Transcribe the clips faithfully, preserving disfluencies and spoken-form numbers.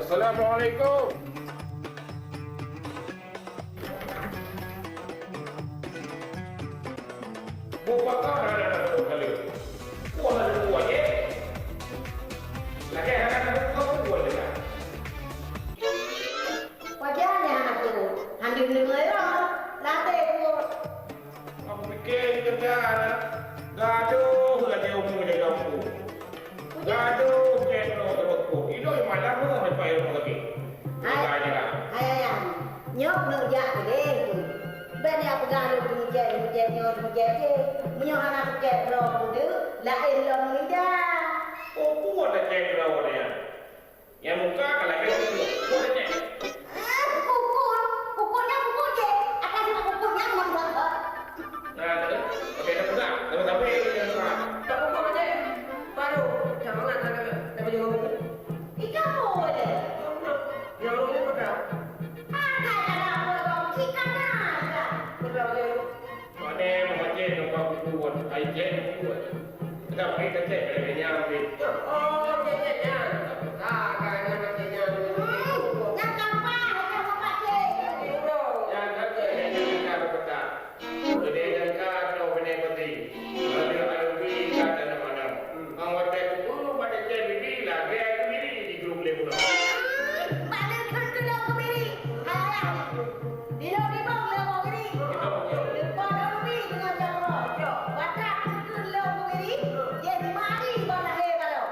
Assalamualaikum. Buka kah ada dalam kali. Buah ada buah je. Lagi ada buah buah je. Pajan nyang hana turot, han deungoe lom, lam até turot. Aku pike keunan, gadoh lagèe ureueng di gampông. Gadoh kèe droe rokok, idong malam nyoe leupah rokok lagèe. Hai, hai, ayang, nyoe keuneuk jak keudeh tu. Bèk neupeugah lôn teumeucèt, teumeucèt nyoe, teumeucèt jéh. Meunyoe hana teumeucèt droe peue, laén lom meuninggai. Oh, peue teumeucèt droe nyan? Nyang muka ka lagèe tu. Buat aja. Ah, kukun. Kukun dah kukun je. Akan cuma kukun yang membuat. Nah, tu. Okey, dah pegang. Dah sampai dia pegang. Tak kukun aja. Baru. Jangan nak nak nak nak jawab. Ika apa je? Yang lu ni pegang. Agak ada apa kau? Ika nak. Pegang je. Pane meuhajé nyoe ka kubuet, ai jén kubuet. Tapi keucék lagèe nyan pih. Oh, jén nyan. Ka ka nyan lagèe nyan. Nyang gampang, nyang gampang, Cék. Nyang ka keuh, nyang ka keuh. Keudéh nyan ka droe binéh peuti. Laju ayue bi ka tanyoe manoe. Ngon watèe kubu bak décé bibi lagèe ayue biri jijok lé bunoe. Bak lé kheun keu lôn keu biri. Hai ayah. Di lôn ribong lé woe biri. Leupah lôn bi deungon jaroe. Batak keu lôn keu biri. Jéh di mari bak lahé baloe.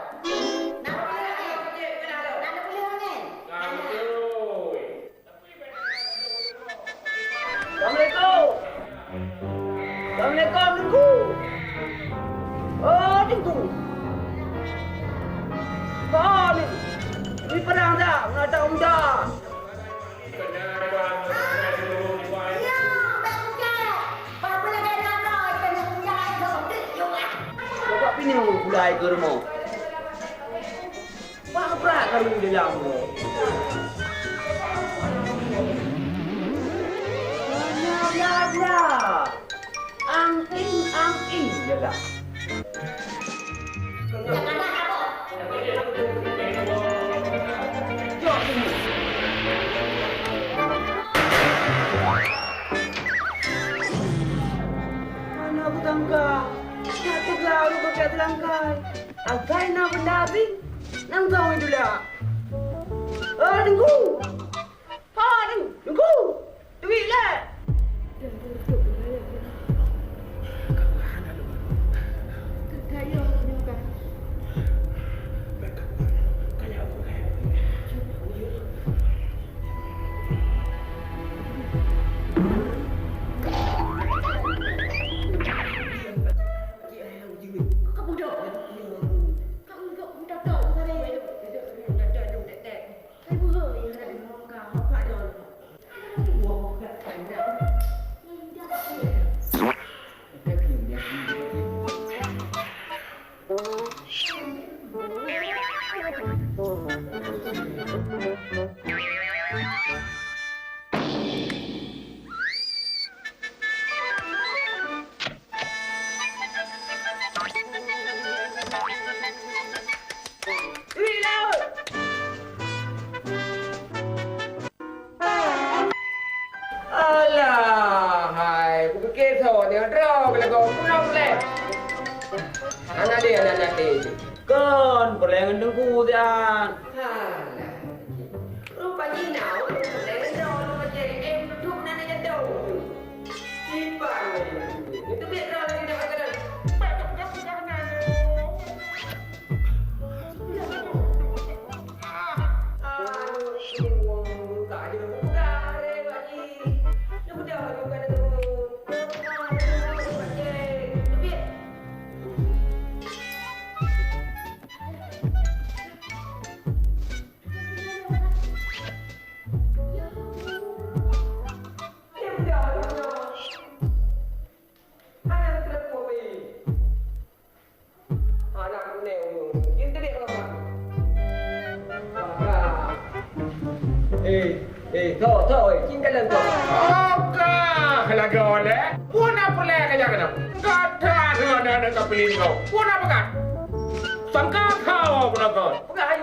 Na peuleueh angén. Na peuleueh angén. Santuy. Assalamualaikum. Assalamualaikum, Teungku. Oh, Teungku. Oh, ni. Ni perang dah, meunan dah. Bapak pini mulai ke rumah. Bak brat kami di dalam tu. Bla, bla, bla. Angin, angin je lah. Jok sini. Mana aku tangka? Nak teugah aku pakai selangkai. Agai na benda abéh, nanggroe dula. Oh, Teungku! Ho, Teungku! Teungku! Duek lé! Alah, hai, kupike soe nyang droe keu lagoe puna pulèh. Anak deh, anak-anak deh. Kon pulèh ngon Teungku sian. Alah, rupa jih na ureueng pulèh ngon droe, rupa jih, eh, duek nan nyang droe. Iban lagèe nyan. Itu biar terang lagi dah kata. Eh, eh, tho, tho, eh, cing kalon tho. Ogah lagoe lé. Pue na peureulèe ka jak keunoe. Gata deungon aneuk kapling nyoe. Pue na peugah. Sangka kau peunagon. Peugah hai.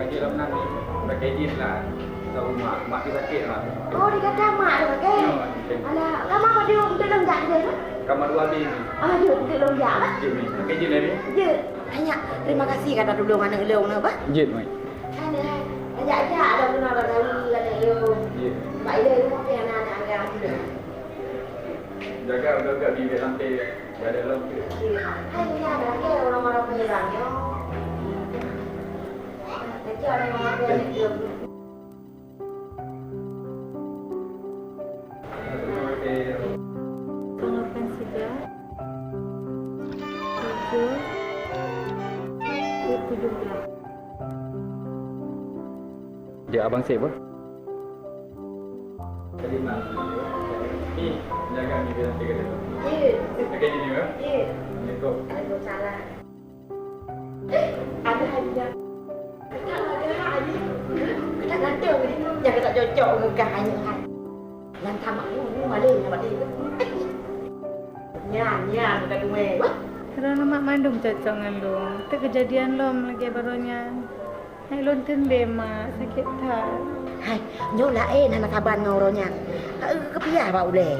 Sakét lam nan ni, sakét jin lah. Tahu mak, mak tu sakét lah. Oh, di kata mak tu sakét? Ya, mak tu sakét. Alah, kama kau duduk untuk lonjak je, kan? Kama dua habis ni. Ah, duduk untuk lonjak, kan? Jin ni, sakét jin lah ni. Ya. Banyak terima kasih kata tolong anak long na, bah. Jin, mai. Alah, ajak-ajak ada guna kata tolong anak long. Ya. Baik dah, rumah pi anak-anak agam. Jaga, jaga bibit lantai, jaga long. Ya. Hai, ni ada ke orang-orang penyerang, ya. Sarapan sida, pukul tujuh belas. Dia abang sip, bah? Ni, jaga ni, biar nanti kata. Ya. Jaga ni, ya? Ya. Assalamualaikum. Waalaikumsalam. Eh, ada hadiah. Kita ada hadiah. Kita kata ni, jangan tak cocok dengan kah hanya. Yang sama ni, ni malu ni mati. Nyan, nyan, bukan dua. Wah. Karena mak mandum cocok ngan lôn. Teuk kejadian lom lagèe baroe nyan. Hai lôn teuntèe mak, sakét that. Hai, nyoe laén hana saban ngon uroe nyan. Hai, keupiah bak ulèe.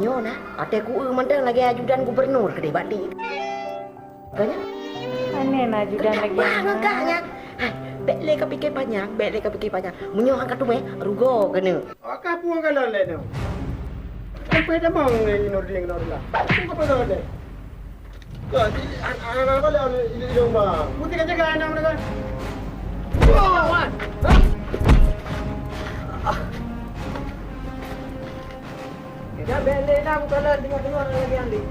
Nyoe na, até ku eu mantong lagèe ajudan gubernur keudeh bak ti. Ganya? Aneh na ajudan lagi. Bah, ngon kah nyan. Hai, bèk lé ka pikir panyang, bèk lé ka pikir panyang. Meunyoe han ka teumé, rugoe keuneuk. Akah puang kalon lé nyoe. Sampai damong lé Nurdin ngon Nurullah. Aku ka peugah lé. Kau di an-, an-, an-, kau lé ilong bang. Putih kan jaga anak mereka. Wah, wan. Dah bèk lé na bukan lé tengok-tengok lagi Andi.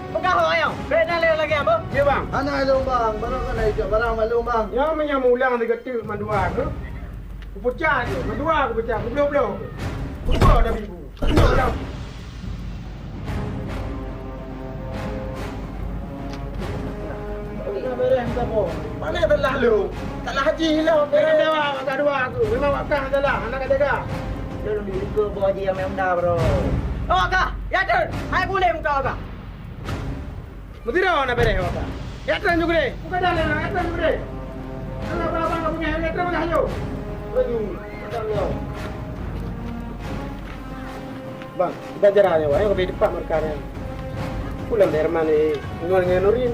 Peugah ho ayong, bèk na lé lagi apa? Ya bang. Hana lôn bang, barang kan ijak barang maklum bang. Nyoe meunyoe mulang sigoe teuk mandua tu. Kupecat tu, mandua kupecat, kubloe-bloe. Kuba dah bibu. Kuba dah. Mana telah lu? Telah haji lu. Jangan jawab, angkat dua aku. Memang wakah telah, anak kata dah. Lu lebih ke bawa haji yang memang dah, bro. Oh, kah? Ya, Tun. Hai, boleh muka kah? Mesti dah nak beres, kah? Ya, Tun juga deh. Bukan dah, ya, Tun juga deh. Kalau abang-abang tak punya, ya, Tun, dah, ayo. Laju. Bang, kiban cara nyoe, wahai, ka bri teumpat marka nyan. Pulang Herman, eh, ngon, ngon Nurin.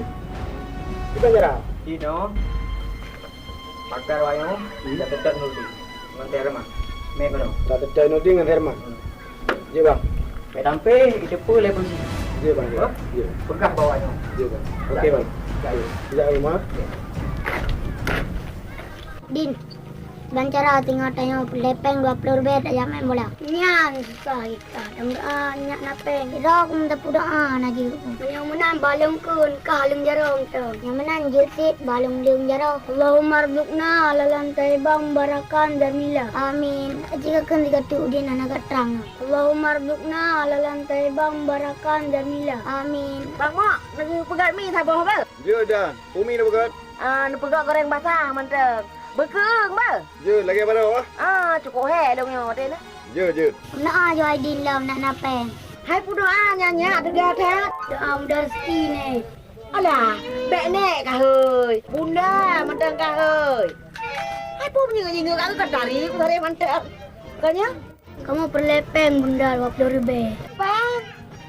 Kiban cara? Inoe, marka awak nyoe, hmm, dak teutap Nurin. Ngon Herman. Mé keunoe. Dak teutap Nurin ngon Herman. Hmm. Jeuet, Bang. Mé tampé, iteupeue lé polisi. Jeuet, Bang, jeuet. Hah? Jeuet. Peugah bak awak nyoe. Jeuet, Bang. Oke, Bang. Jeuet. Jeuet, Bang. Din, ban cara teungoh tanyoe peureulèe péng dua ploh ribèe tajak meu'en bola. Nyan susah gita, dan doa nyak na péng. Sidroe keumeung tapeudoa na jeuet. Meunyoe meunan bak lôn kheun, kah lôn jaroe mantong. Nyang meunan jeuet cit bak lôn lôn jaroe. Allahumma rzuqna halalan thayyiban mubarakan jamila. Amin. Jika kheun sigoe teuk udin hana ka trang. Allahumma rzuqna halalan thayyiban mubarakan jamila. Amin. Bang Mok, neupeugöt mi saboh beuh? Jeuet dan. Peue mi neupeugöt? Ah, neupeugöt goreng basah mantong. Beukeueng beuh? Jeuet, lagèe baroe ah. Ah, cukôp hék lôn nyoe watèe nyoe. Jeuet, jeuet. Meudoa jo Aidin lom nak na péng. Hai peudoa nyan nyak teuga that. Doa mudah rezeki nè. Alah, bèk nèk ka hôi. Bunda mantong ka hôi. Hai peue meunyeuk-nyeuk ka tari, ku tari mantong. Ka nyan? Kamoe peureulèe péng bunda dua ploh ribèe. Péng?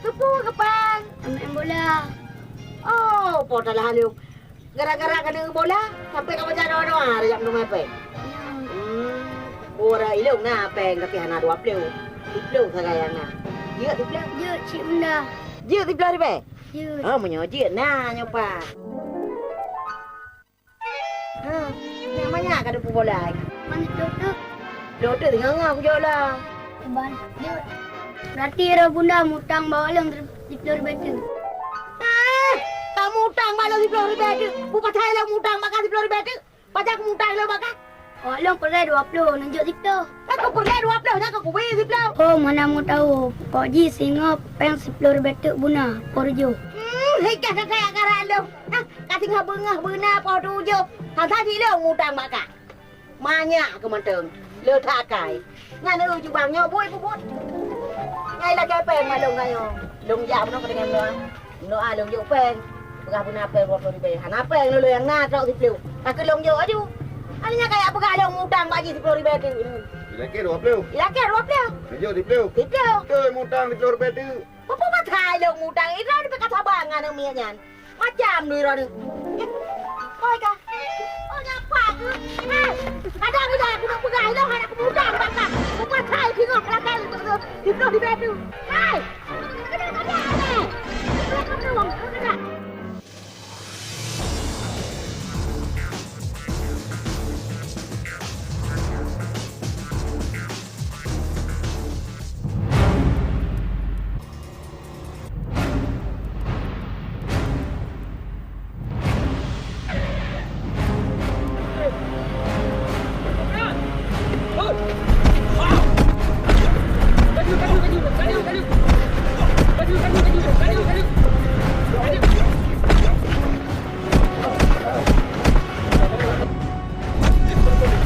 Keupeue keu péng? Tameu'en bola. Oh, po talah lôn. Gara-gara keuneuk bola, sampoe ka baca doa-doa, rajap meununggai péng. Ya. Hmm, ureueng ilôn na péng, tapi hana dua ploh. Siploh sagai nyang na. Jeuet siploh? Jeuet cit bunda. Jeuet siploh ribèe? Jeuet. Oh, meunyoe jeuet na nyoe pat. Ha, nyak manyak ka deuh peubola. Man siploh teuk? Siploh teuk teungoh-ngoh kujok lom. Ban jeuet. Berarti droe bunda mutang bak lôn siploh ribèe teuk. Eh, tamutang bak lôn siploh ribèe teuk? Peue pasai lôn mutang bak kah siploh ribèe teuk? Pajan kumutang lôn bak kah? Awak lôn peureulèe dua ploh, neujok siploh. Ka kupeureulèe dua ploh, nyan ka kubi siploh. Oh, mana meudawa, pokok jih singoh péng siploh ribèe teuk buna, poh tujoh. Hmm, hikah kakak karat lôn. Hah, ka singoh beungoh beuna poh tujoh. Hana jih lôn mutang bak kah. Manyak keu mantong. Le that akai. Nyan eu jubang nyoe buet peubuet. Nyan lagèe péng mak lôn nyoe. Lôn jak bunoe keu dengan lôn. Nyoe lôn jok péng. Peugah beuna péng dua ploh ribèe. Hana péng lôn, nyang na trok siplôh. Ka keu lôn jok aju. Hana nyan kaya peugah lôn mutang bak jih siplôh ribèe teuk. Ilakèe dua ploh. Ilakèe dua ploh. Jok siplôh. Siplôh. Beutôi mutang siplôh ribèe teuk. Peue pasai lôn mutang? Droeneuh pih ka saban ngon aneuk miet nyan. Macam droeneuh. Oi ka. Oh, nyapa keuh? Hai, kadang udah aku nak peugah, ilong hana aku mutang bak kah. Peue pasai singoh kelakar siplôh ribèe teuk. Hai!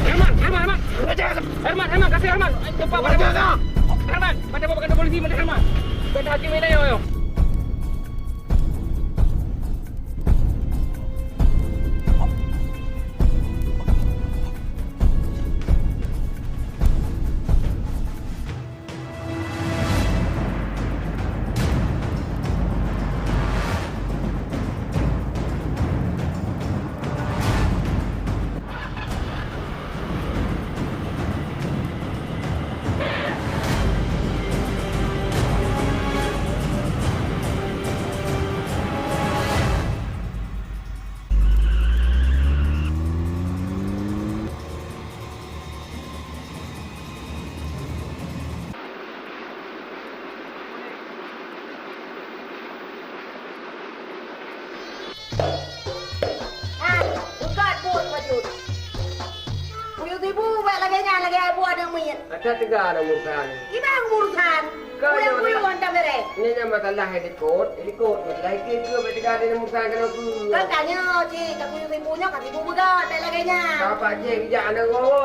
Herman, Herman, Herman! Herman, Herman, kasih Herman! Cepat, pada Herman! Herman, pada bawa kantor polisi, pada Herman! Pada hakim ini, ayo, ayo! Ah, buka buet bacut. Kuyue tibu bèk lagèe nyan, lagèe buet aneuk miet. Ada tiga aneuk muda ni. Iban urusan. Kuyue-kuyue hantom bèrèh. Ini nyan masalah ikot, ikot. Masalah ikot tu bèk tiga aneuk muda kena ku. Kan tanya cit, ka kuyue tibu nyoe, ka tibu beugöt, bèk lagèe nyan. Bapak cik bijak aneuk wowo.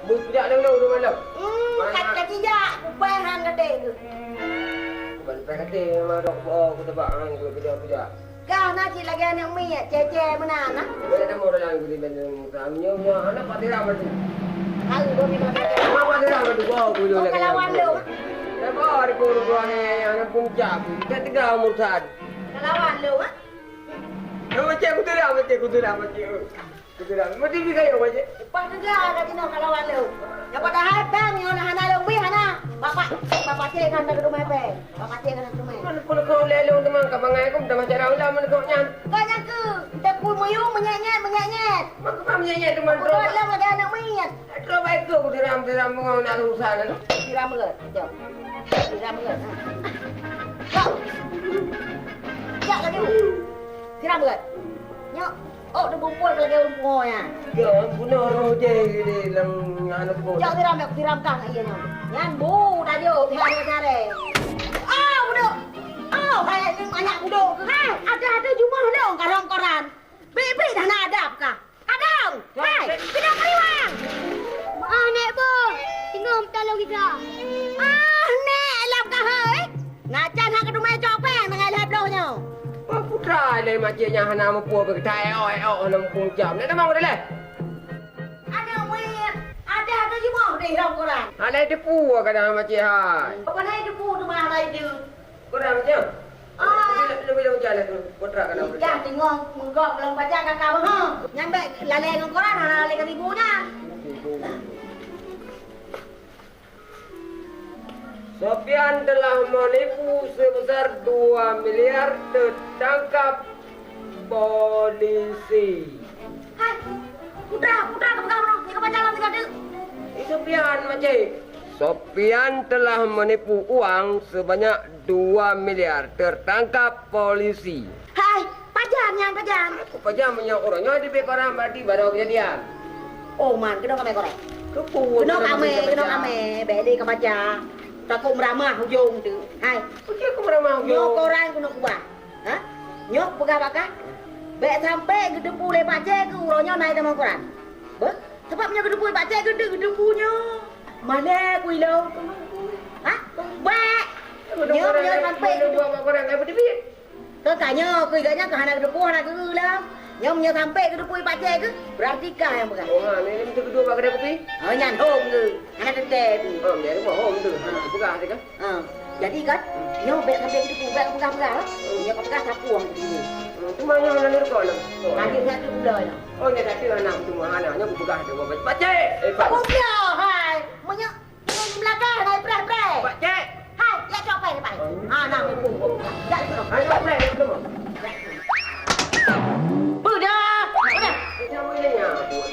Bujak dulu, dulu malam. Hmm, kat-, kat jijak, kupai han gade tu. Ban pai gade, memang dok boh, kutebak han, kujak-kujak. Kah na cit lagèe aneuk miet, cece meunan, nah. Boleh temu dalam gudi bendung, kami nyoe, nyoe, anak Pak Tiram tu. Tahu, gua minta tanya. Anak Pak Tiram tu, boh, kujak lagi. Kalawan lu. Eh, boh, di guru gua ni, anak puncak, kita tiga umur saat. Kalawan lu, ha? Eh, macam aku tu dah, macam aku tu dah, macam aku. Beutôi dah. Meuti bri kayèe, Pak Cik. Leupah teuga ka jinoe ka lawan lôn. Nyang padahai péng nyoe hana lôn bri, hana. Bapak, bapak cek kan ka teumèe péng. Bapak cek kan teumèe. Kon, kon, kon lé lôn teuma ka bangai, kon dah macam orang ulam, kon nyan. Kon nyan keuh. Teuku muyuem, meunyèt-nyèt, meunyèt-nyèt. Mak, mak meunyèt-nyèt teuma. Kon lôn ada aneuk miet. Terus baik tu, aku tiram, tiram, nak urusan. Tiram ke? Jom. Tiram ke? Ha. Jom. Jak laju. Tiram ke? Nyok. Oh, teubumpul lagèe ureueng pungo nyan. Ka bunoe roh jai di lam aneuk buet. Cok siram, cok siram kah iya nyoe. Nyan bu tajok, tiga dua cara. Oh, budok. Oh, hai ni banyak budok. Hai, ada-ada jumah lôn karong koran. Bik-bik dah na adab kah? Kadang. Hai, kena meriwang. Ah, nek bu. Tinggal talong kita. Ah, nek lam kah, hai? Ngacan hak keudumai cok péng dengan lhèe bloh nyoe. Wah, putra lé macam nyan hana muphom, beugeutah eok-eok hana muphom jam. Nak tamong dah leh. Aneuk muet, ada-ada jimoh deh dalam koran. Alai depu kadang macam hai. Apa naik depu tu mah alai tu? Koran macam? Ah. Lebih, lebih jauh jalan tu. Putra kadang. Dah tengok menggok belum baca kakak mah. Nyampe lalai dengan koran, hana lalai ke ibu nya. Sofyan telah menipu sebesar dua miliar, tertangkap polisi. Hai, putra, putra, teupeugah meunan, nyang baca lam tiga tu. Ni Sofyan, Mak Cik. Sofyan telah menipu uang sebanyak dua miliar, tertangkap polisi. Hai, pajan nyan, pajan. Aku pajan meunyoe uroe nyoe teubiet koran, berarti baroe keujadian. Oh, man, keunoe kamé korek. Keupeue keunoe kamé, keunoe kamé, bèk lé ka baca. Takot meuramah ujong tu. Hai. Pakon aku meuramah ujong? Nyoe koran keunoe kubah. Ha? Nyoe peugah bak kah. Bèk sampai geuteupeue lé Mak Cik keu uroe nyoe na tamong koran. Beuh? Sabab meunyoe geuteupeue lé Mak Cik, geuteupeue nyoe. Malèe ku ilong. Ha? Bèk. Nyoe, nyoe sampai geuteupeue. Buat koran, ngai beuteubiet. Ka nyoe keu gata nyan ka hana geuteupeue, hana geu-eu lom. Nyoe meunyoe sampai geuteupeue Pak Cek keuh, berarti kah nyang peugah. Oh, ha, ni, ni meuteuk keudua bak kedai kopi? Oh, nyan hom keuh. Hana teuntèe pih. Oh, jadi mah hom tu. Ha, peugah tu kan? Ha. Jadi kan, nyoe bèk sampai geuteupeue, bèk peugah-peugah, ha? Nyoe ka peugah sapeue tu. Hmm, cuma nyoe hana lurukon. Oh. Adik satu pula nyoe. Oh, nyoe satu anak tu, anak nyoe peugah tu, Pak Cek. Eh, Pak. Peugah, hai. Meunyoe Di belakang, hai, preh, preh. Pak Cek. Hai, ya, cok pai, pai. Ha, nah, mumpung. Ya, itu. Hai, cok pai, ya, belum. Peue dah? Peue dah? Macam mana ya?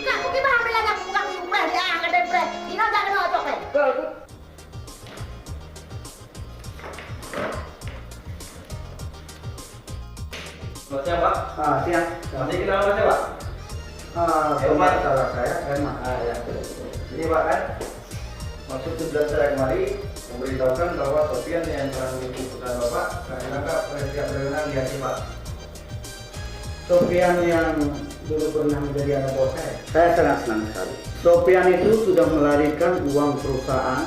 Kak, pergi bahan bela nak buka, buka, preh, ya, ada preh. Ini dah kena cok pai. Kau tu. Selamat siang, Pak. Ah, siang. Masih kenal nama saya, Pak? Ah, Herman. Salah saya, Herman. Ah, ya. Ini, Pak, kan? Maksud tujuan saya kemari memberitahukan bahwa Sofian yang telah menipu perusahaan Bapak telah ditangkap oleh pihak berwenang di Aceh, Pak. Sofian yang dulu pernah menjadi anak buah saya? Saya sangat senang sekali. Sofian itu sudah melarikan uang perusahaan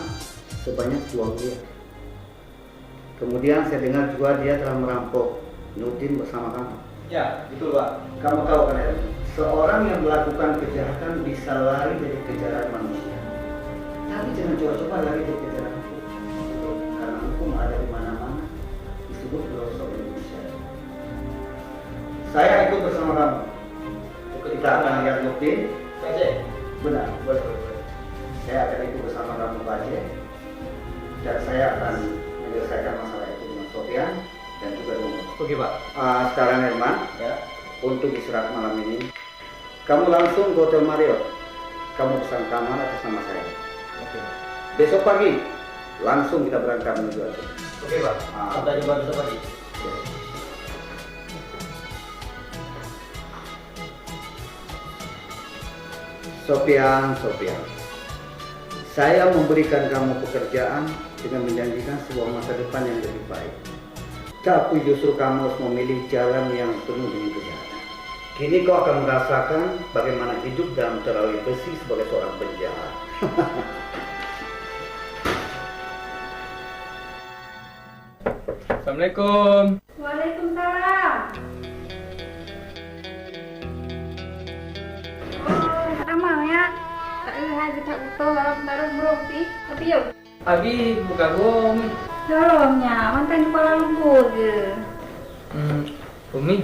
sebanyak dua miliar. Kemudian saya dengar juga dia telah merampok Nurdin bersama kamu. Ya, betul, Pak. Kamu tahu kan, Erwin? Seorang yang melakukan kejahatan bisa lari dari kejaran manusia. Tapi jangan coba-coba lari dari kejaran hukum. Karena hukum ada di mana-mana, di seluruh pelosok Indonesia. Saya ikut bersama kamu. Kita akan lihat Nurdin. Pak Cek. Benar. Boleh, boleh, boleh. Saya akan ikut bersama kamu, Pak Cek. Dan saya akan menyelesaikan masalah itu dengan Sofian dan juga dengan Oke, Pak. Ah, sekarang, Herman, Ya. untuk istirahat malam ini, kamu langsung ke Hotel Marriott. Kamu pesan kamar atas nama saya. Oke. Besok pagi, langsung kita berangkat menuju Aceh. Oke, Pak. Ah. Sampai jumpa besok pagi. Sofian, Sofian, saya memberikan kamu pekerjaan dengan menjanjikan sebuah masa depan yang lebih baik. Tapi justru kamu harus memilih jalan yang penuh dengan kejahatan. Kini kau akan merasakan bagaimana hidup dalam terawi besi sebagai seorang penjahat. Assalamualaikum. Waalaikumsalam. Oh, tamong ya. Tak eu hai geutak butong dalam taruh brong pih. Tapi yo. Abi buka gom. Dorong nya, mantan di Kuala Lumpur ke? Hmm, Umi,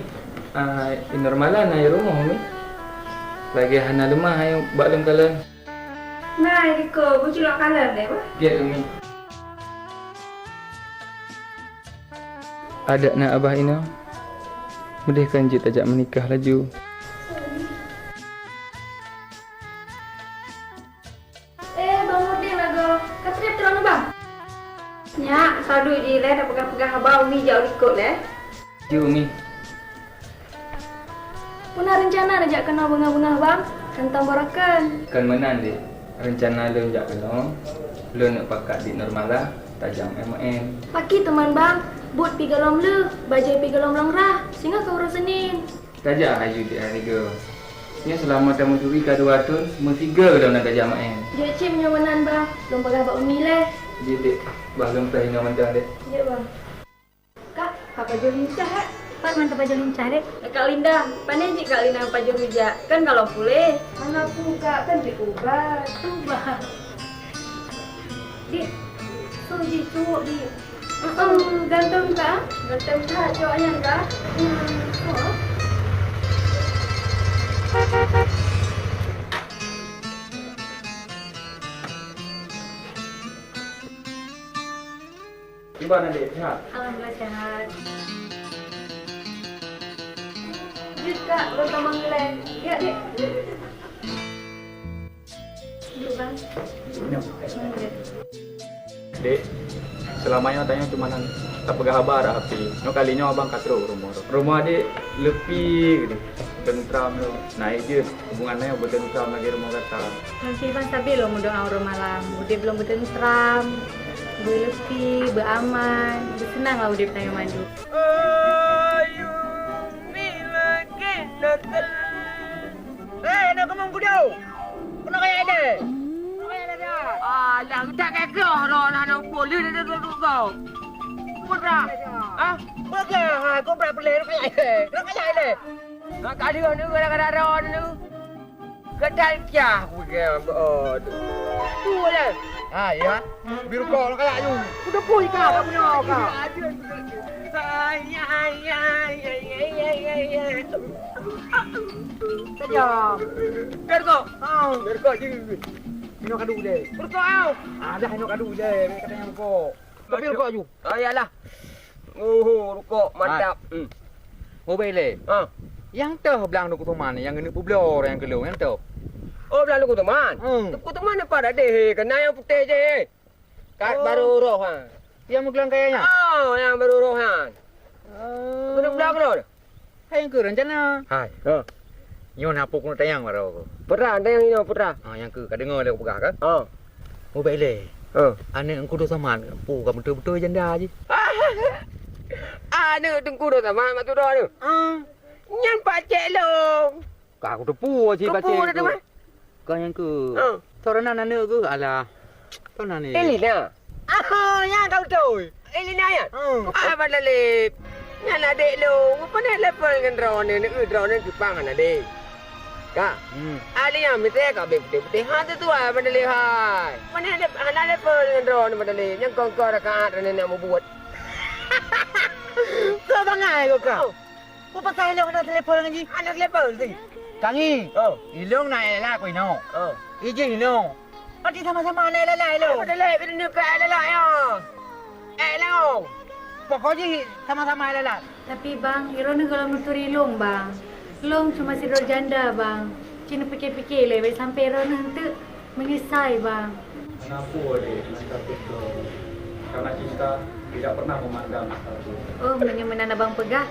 ah, Inormala na i rumoh, Umi. Lagèe hana leumah hai bak lôn kalon. Nah, iko, buculok kalon deh, bah. Gèt, Umi. Adak na abah inoe, meudeh kan jeuet tajak meunikah laju. Eh, Bang Nurdin lagoe ka trép droeneuh, Bang? Nyak, saduek jih lé, tapeugah-peugah haba Umi jak u likot lé. Ju, Umi. Peue na reuncana neujak keunoe beungoh-beungoh, Bang? Hantom baroekon. Kon meunan, Dek. Reuncana lôn jak keunoe, lôn neuk pakat Dek Nurmala tajak M N. Pakri teuma, Bang? Buet pih gohlom lheueh, bajèe pih gohlom lôn rhah, singoh ka uroe Seunin. Tajak laju, Dek, hai sigoe. Nyoe seulama tameuturi ka dua thon, meusigoe lôn na tajak M N. Jeuet cit meunyoe meunan, Bang. Lôn peugah bak Umi lé. Jeuet, Dek. Bah lôn preh inoe mantong, Dek. Jeuet, Bang. Kak, ka pajoh lincah, Kak? Pat mantong pajoh lincah, Dek? Eh, Kak Linda, pane cit Kak Linda pajoh rujak? Kan ka lom puléh. Hana peue, Kak, kan bri ubat. Ubat. Dik, su jicuk, Dik. Heeh, ganteng, Kak? Ganteng that, cok nyan, Kak. Hmm, oh. Kiban, Adik? Sihat? Alhamdulillah, sihat. Jeuet, Kak, lôn tamong ilèe. Ya, Dik. Duek, Bang. Nyoe. Hmm, ya. Dek, seulama nyoe tanyoe cuma na tapeugah haba bak H P. Nyoe kali nyoe abang ka trok u rumoh. Rumoh Adik leupie geutanyoe. Teuntram lom. Naik jeuet. Hubungan nyoe beuteuntram lagèe rumoh gata. Ngon Iban sabe lom meudoa uroe malam, udép lom beuteuntram, beuleupie, beuaman, beuseunang lah udép tanyoe mandum. Ayu, bila kita ter-, eh, nak kemang kuda? Kena kaya ada? Kena kaya ada? Alah, tak kekeh, dah, dah, dah, boleh, dah, dah, dah, dah. Putra. Ah, peugah, ha, kau brat peuleh, rot kayai lé. Rot kayai lé. Nak ka lheueh ni, gara-gara droeneuh. Keudal kiah, peugah, oh, tu. Tu je. Ha, ya. Bri rukok, rot kayai, yu. Kuteupui ka, ka bunoe ka. Ai, ai, ai. Tajam. Bri rukok. Ha. Bri rukok je. Inoe kadu lé. Rukok, au. Ah, dah inoe kadu lé. Kata nyang rukok. Tapi rukok aju. Oh, iyalah. Oh, rukok mantap. Hmm. Oh, baik lé. Ha. Nyang toh blang Teungku Tuman nyang keuneuk peubloe nyang keu lôn, nyang toh. Oh, blang Teungku Tuman? Hmm. Teungku Tuman apa dah deh, kena nyang putéh je. Kat baru roh, ha. Nyang meuglang kaya nyan? Oh, nyang baru roh, ha. Oh. Keuneuk blang keu lôn? Hai nyang keu rencana. Hai. Ha. Nyoe na peue keuneuk tanyong baroe. Peue tanyong nyoe, peue? Ha, nyang keu ka deungoe lé kupeugah kan? Ha. Mubèk lé. Ha. Aneuk Teungku Dok Saman, peue ka beutôi-beutôi janda jih? Aneuk Teungku Dok Saman maksud droeneuh? Ha. Nyan pacék lôn. Ka kuteupue cit pacék. Teupue dah tu. Ka nyang keu. Ha. Soe nan aneuk keuh? Alah. Soe nan ni? Elina. Ah, nyan ka beutôi. Elina nyan? Hmm. Ah, Abang Dalib. Nyan adék lôn. Pane level ngon droeneuh, neueu droeneuh cupang hana adék. Ka? Hmm. Ahli nyang meuté ka bèk putéh-putéh. Ha, tu tuai Abang Dalib hai. Pane le-, hana level ngon droeneuh Abang Dalib. Nyang kongkong rakaat droeneuh nak mubuet. Kau bangai kau ka? Oh. Peue pasai ilôn hana selevel ngon jih? Hana selevel, si. Kangi. Oh. Ilôn na ék lala keu inoe. Oh. Ijih inoe. Berarti sama-sama na ék lala ilôn. Beutôi lé, beutôi ka ék lala, ya. Ék lôn. Pokok jih sama-sama ék lala. Tapi, Bang, droeneuh gohlom neuturi lôn, Bang. Lôn cuma sidroe janda, Bang. Cit neupike-pike lé, bèk sampai droeneuh enteuk meunyeusai, Bang. Kenapa dek mantap betul? Karena cinta tidak pernah memandang status. Oh, meunyoe meunan abang peugah,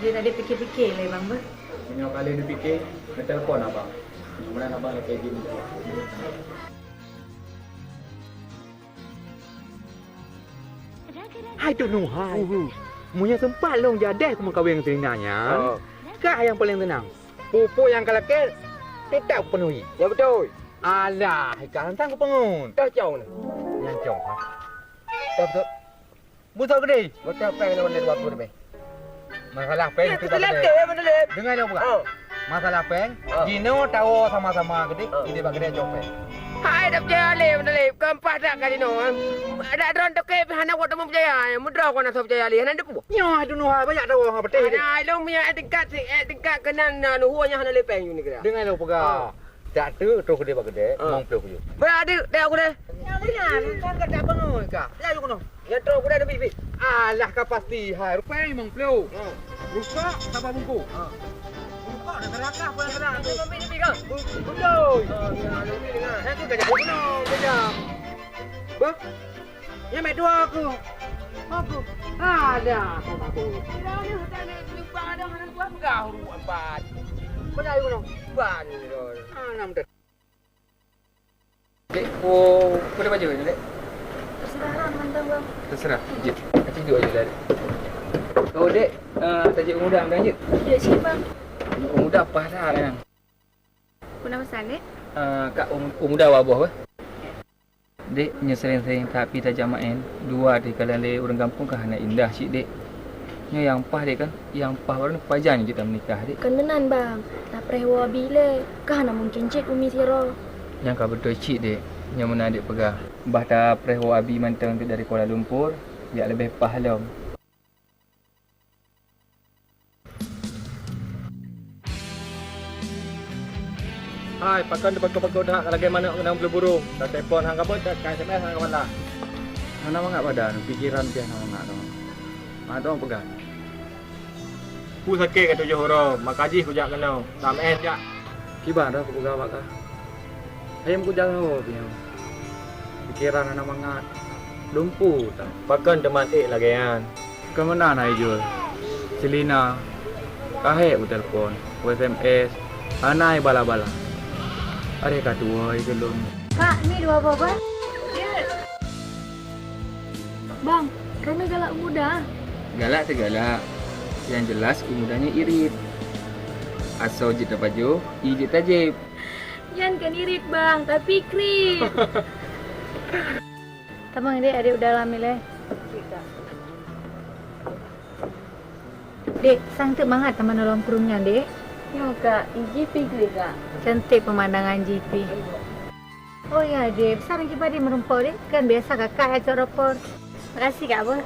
jeuet adék pike-pike lé bang beuh. Meunyoe ka lheueh neupike, neutelepon abang. Mudah-mudahan abang lakèe jeuet. Hai Teungku Nuh hai. Uhu. Meunyoe seumpat lôn jadeh keumeukawen ngon si Lina nyan, oh, kah nyang paleng seunang. Peue-peue nyang ka lakèe, teutap kupeunuhi. Ya beutôi. Alah, ka hana sang kupeungon. Toh cong nyoe. Nyang cong, ha? Toh beutôi. Beutôi keudéh. Beutôi péng nyoe lé dua ploh leubeh. Masalah péng. Ya, tu beutôi lakèe, beutôi lé. Deungoe lôn peugah. Oh. Masalah péng, oh, jinoe tawoe sama-sama keudéh, oh, idéh bak keudéh cong péng. Hai, dak peucaya lé, beutôi lé. Keu ampah that ka jinoe, ha? Adak droe toke pih hana buet teuma peucaya, meudroe kon asoe peucaya lé, hana deuh peue. Nyoe hai Teungku Nuh hai, banyak tawoe ngon peuteh. Hana, ilôn meunyoe ék tingkat, ék tingkat keunan na luhue nyan hana lé péng ju neugara. Deungoe lôn peugah. Oh. Tak tu, troh keudéh bak keudéh, oh, limong ploh kuyup. Beurat deuh, deuh aku deh. Nyan meunan, kan ka tak bangun ka. Laju keunoe. Nyan troh keudéh leubeh pih. Alah ka pasti hai, rupèe limong ploh. Oh. Rukok saboh bungkôh. Oh. Rukok dah serakah pun serak tu. Lebih, lebih kan? Beutôi. Oh, ya, lebih dengan. Saya tu dah jadi keunoe, kejap. Bah. Nyang mèt dua aku. Aku. Ada aku babu. Tidak ada, tak ada, lupa ada, hana dua peugah urut empat. Peugah urut empat ni, Ron. Ah, enam dah. Dek, oh, boleh baju ni, Dek? Terserah lah, mantong, Bang. Terserah, jep. Nanti dua je lah, Dek. Oh, Dek, ah, tajak ureueng muda, muda je? Ya, cik, Bang. Ureueng muda apa dah, kan? Peue na peusan, Dek? Ah, kak ureueng, ureueng muda awak boh, eh? Dek, nyoe sering-sering that pih tajak maén, dua dikalon lé ureueng gampông ka hana indah cit, Dek. Nyoe nyang paih, Dek, kan? Nyang paih baroe nyoe pajan jeuet tameunikah, Dek. Kon meunan, Bang. Tapreh woe abi lé, ka hana mungken cit umi sidroe. Nyang ka beutôi cit, Dek. Nyoe meunan Dek peugah. Bah tapreh woe abi mantong teuk dari Kuala Lumpur, jak leubeh paih lom. Hai, pakon teupakon-pakon that lagèe manok keunong beuleuburu? Ka telepon hana kabeuet, ka S M S hana kabalah. Hana mangat badan, pikeran pih hana mangat. Mangat dong peugah. Peue sakét ka tujoh uroe, maka jih kujak keunoe. Tam eh jak. Kiban dah kupeugah bak kah. Hayam kujalan ho pih. Pikeran hana mangat. Lumpu tan. Pakon teuma ék lagèe nyan? Keu meunan hai Jul. Selina ka hék kutelepon, ku S M S, hana ibala-bala. Areh ka tuwoe keu lôn. Kak, ni dua boh ban. Bang, droeneuh galak u muda? Galak teuh galak. Nyang jelas u muda nyan irit. Asoe jeuet tapajoh, ie jeuet tajép. Nyan kon irit, Bang, tapi krit. Tamong, Dek, adék u dalam ilèe. Dek, sang teuk mangat tameulom krueng nyan, Dek. Nyoe, Kak, jih pih gleh, Kak. Cantik pemandangan jih pih. Oh ya, Dek, sang kiban Dek meurumpok, Dek? Kan biasa kakak nyang cok rapor. Makasih, Kak, beuh.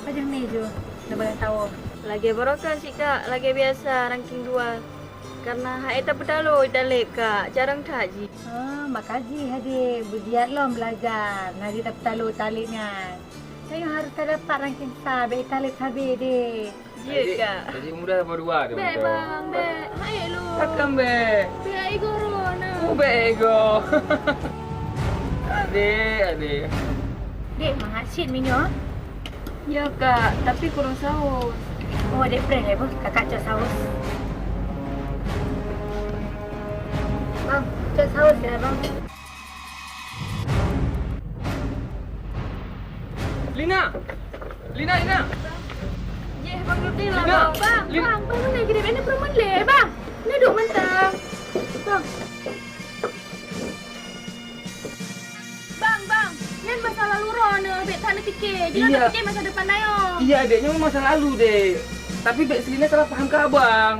Pajan mé ju, na beulah tawoe. Lagèe barokan cit, Kak, lagèe biasa ranking dua. Karena hai tapeutalo taleb, Kak, carông that jih. Ah, makajih, Dek. Beugiat lom beulajar. Na jih tapeutalo taleb nyan. Tanyoe harôh tadapat ranking sa, bèk taleb sabe, Dek. Jeuet, Kak. Jadi muda apa dua tu? Bèk, Bang, bèk. Hai, lu. Takkan bèk. Bèk, Igo, Rona. Oh, bèk, Igo. Adek, adek. Dek, mangat cit minyeuk. Ya, Kak, tapi kurang saus. Oh, dek preh lé, beuh. Kakak cok saus. Bang, cok saus ya, Bang. Lina! Lina, Lina! Yeh, Bang Nurdin lah, Lina! Bang. Bang, Lin- Bang, Bang, mana kirim? Ini perumahan lé, Bang. Ini duduk mentang. Bang. Bang, Bang, nyan masa lalu droeneuh, bèk that neupike. Jinoe Iya. Neupike masa depan tanyoe. Iya, Dek, nyoe masa lalu, Dek. Tapi bèk si Lina salah paham keu abang.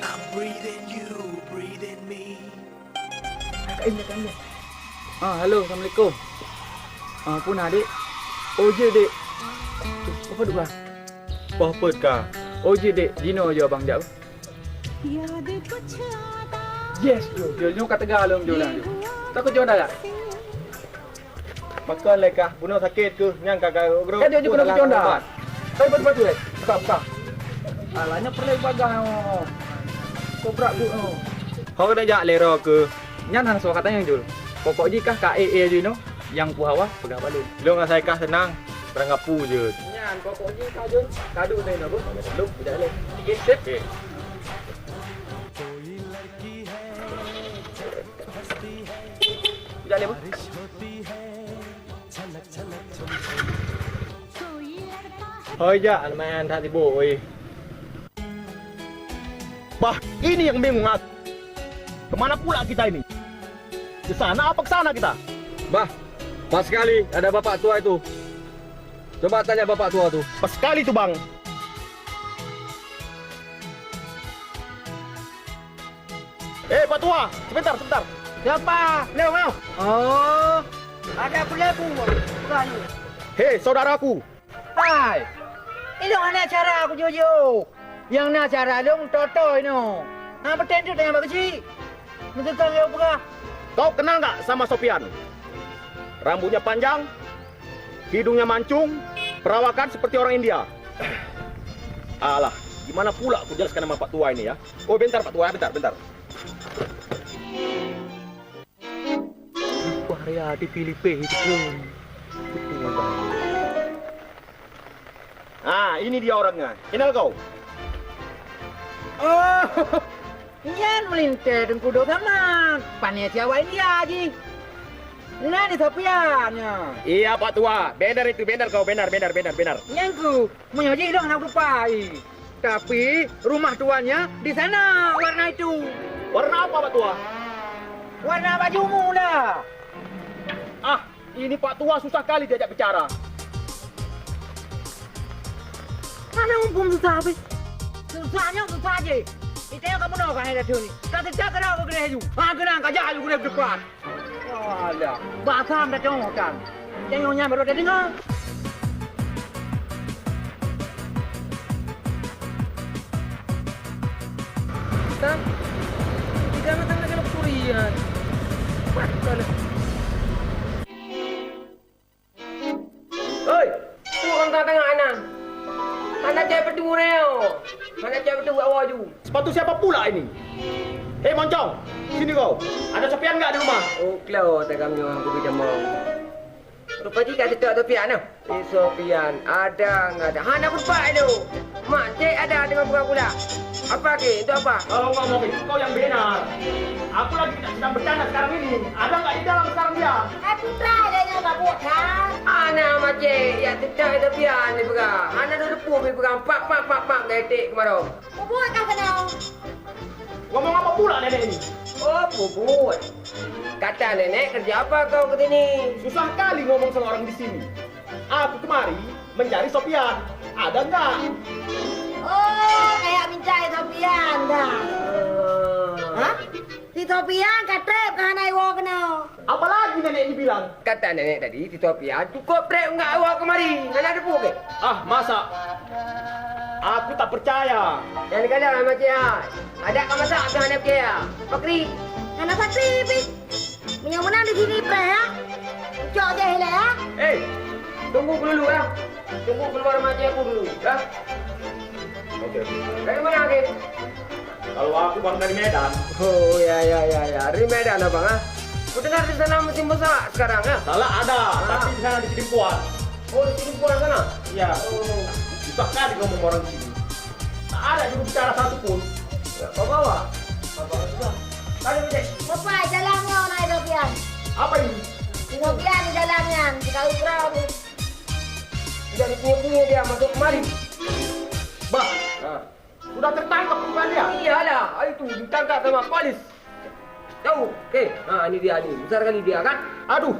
I'm breathing you, breathing me. Kakak Im, Kakak Im. Ah, halo, assalamualaikum. Ah, peue na, Dek? Oh, jeuet, Dek. Tuh, apa duka? Poh peuet ka. Oh, jeuet, Dek. Jinoe jeuet abang jak. Yes, jeuet, jeuet. Nyoe ka teuga lom, jeuet lah, jeuet. Takut jeuet dah, Kak? Pakon lé kah, bunoe sakét keuh, nyang ka garok-garok. Ka jeuet, jeuet, keuh keunoe dalam keuconda. Ubat. Ka ubat-ubat tu, eh? Buka, buka. Alah, nyoe peureulèe bagah, oh. Kobrak tu, oh. Ho keuneuk jak lé roe keuh. Nyan hana soe ka tanyong, Jul. Pokok jih kah ka ék-ék jinoe, nyang peue hawa peugah bak lôn. Lôn asai kah seunang, peurangkapu jeuet. Nyan, pokok jih kah jeuet, ka duek lé nyoe, Bu. Lôn jak lé. Oke, sip. Oke. Jak lé, Bu. Hôi, jak, lumayan that sibuk, oi. Bah, ini yang bingung aku. Kemana pula kita ini? Ke sana apa ke sana kita? Bah, pas sekali ada bapak tua itu. Coba tanya bapak tua tu. Pas sekali tu, Bang. Eh, Pak Tua, sebentar, sebentar. Siapa? Leo, Leo. Oh, ada apa lagi? Bukan. Hei, saudaraku. Hai. Ilong hana cara aku jujur. Yang na cara long toto ino. Ha, betul tu tanya bak kecil. Betul kan, Leo, peugah? Kau kenal nggak sama Sopian? Rambutnya panjang, hidungnya mancung, perawakan seperti orang India. Alah, gimana pula aku jelaskan nama Pak Tua ini ya? Oh, bentar Pak Tua, bentar, bentar. Upah raya di Filipin itu pun. Betul, Bang. Ah, ini dia orangnya. Kenal kau? Oh, nyan meulintèe Teungku Dok Saman. Pané si awak India jih. Nah, ni Sopian nyan. Iya, Pak Tua. Benar itu, benar kau. Benar, benar, benar, benar. Nyan ku, meunyoe jih lôn hana kutupai. Tapi, rumah tuannya di sana warna itu. Warna apa, Pak Tua? Warna baju mula. Ah, ini Pak Tua susah kali diajak bicara. Hana muphom susah pih. Susah nyoe susah jih. Ita nyoe kamoe nyoe ka hai laju ni. Ka teucak keudroe keu keudeh laju. Ha, keunong ka jak laju keudeh depan. Alah, bah sam dah tengok kan. Tengok nyan baru dah dengar. Tang, tiga matang lagi lok kurian. Wah, dah lah. Hei, tu orang tengah-tengah nyan. Hana cai peutu nyoe. Hana cai peutu awak ju. Sepatu siapa pula ini? Hei, Moncong, sini kau. Ada Sopian nggak di rumah? Oh, klo tagam nyoe aku bi tamong. Rupa jih ka teutok Sopian nyoe. Eh, Sopian, ada nggak ada? Hana kuteumpat tu. Mak cek ada teungoh peugah pula. Apa ke? Untuk apa? Kalau ngomong itu kau yang benar. Aku lagi tidak sedang bercanda sekarang ini. Ada nggak di dalam sekarang dia? Hai putra, ada yang mabuk kan? Ana macam ya teutok Sopian ni peugah. Ana duduk pun peugah pak pak pak pak getek kemarin. Peubuet ka keunoe. Ngomong apa pula nenek ini? Oh, peubuet. Kata nenek, kerja apa kau ke sini? Susah kali ngomong sama orang di sini. Aku kemari mencari Sopian. Ada enggak? Oh, kayak minta Sofian dah. Hah? Si Sofian ka trép ka hana iwoe keunoe. Apalagi nenek dibilang? Kata nenek tadi, si Sofian cukup trép enggak iwoe kemari. Hana teupeu ke? Ah, masa? Aku tak percaya. Jangan kadang sama dia. Ada ka masak tu hana percaya. Pakri. Hana pakri, Pi. Meunyoe meunan di sini preh, ya. Cok deh ilèe, ya. Eh, tunggu dulu, ya. Tunggu keluar mati aku dulu, ya. Oke, oke. Dari mana, Ki? Kalau aku, Bang, dari Medan. Oh, ya, ya, ya, ya. Dari Medan, Abang, ah? Kudengar di sana musim masak sekarang, ya? Salah ada, tapi di sana di Sidimpuan. Oh, di Sidimpuan sana? Iya. Oh. Susah kali ngomong orang sini. Tak ada juru bicara satu pun. Ya, kau bawa. Apa sudah? Tanya, Dek. Bapak, jalan nyoe na Sofian. Apa ini? Sofian di dalam nyan, si Kak Ukra tu. Tidak dipungut-pungut dia masuk kemari. Bah, ha, sudah tertangkap bukan dia? Iyalah, itu ditangkap sama polis. Jauh. Eh, ha, ini dia ni. Besar kali dia kan? Aduh.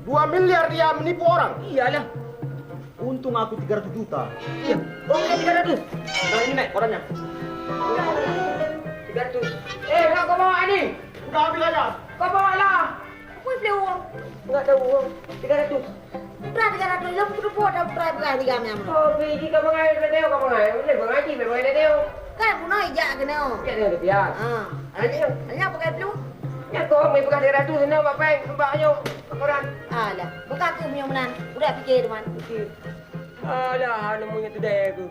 Dua miliar dia menipu orang. Iyalah. Untung aku tiga ratus juta. Iya. Oh, iya, tiga ratus. Nah, ini naik korannya. Tiga ratus. Eh, nak kau bawa ni? Udah habis aja. Kau bawa lah. Apa dia uang? Enggak tahu uang. Tiga ratus. Putra tiga ratus, lom puluh dah putra beras tiga manyam. Oh, biji kau mengalir dah tengok, kau mengalir. Boleh mengaji, boleh mengalir dah tengok. Kan, punoi jak kena. Jak tengok dia. Ha. Ada dia. Ada apa kau tu? Ya, kau mai peugah tiga ratus sana, Bapak, nampak nyoe. Koran. Alah, buka aku punya menan. Udah fikir, teman. Fikir. Alah, nemunya tu dah aku.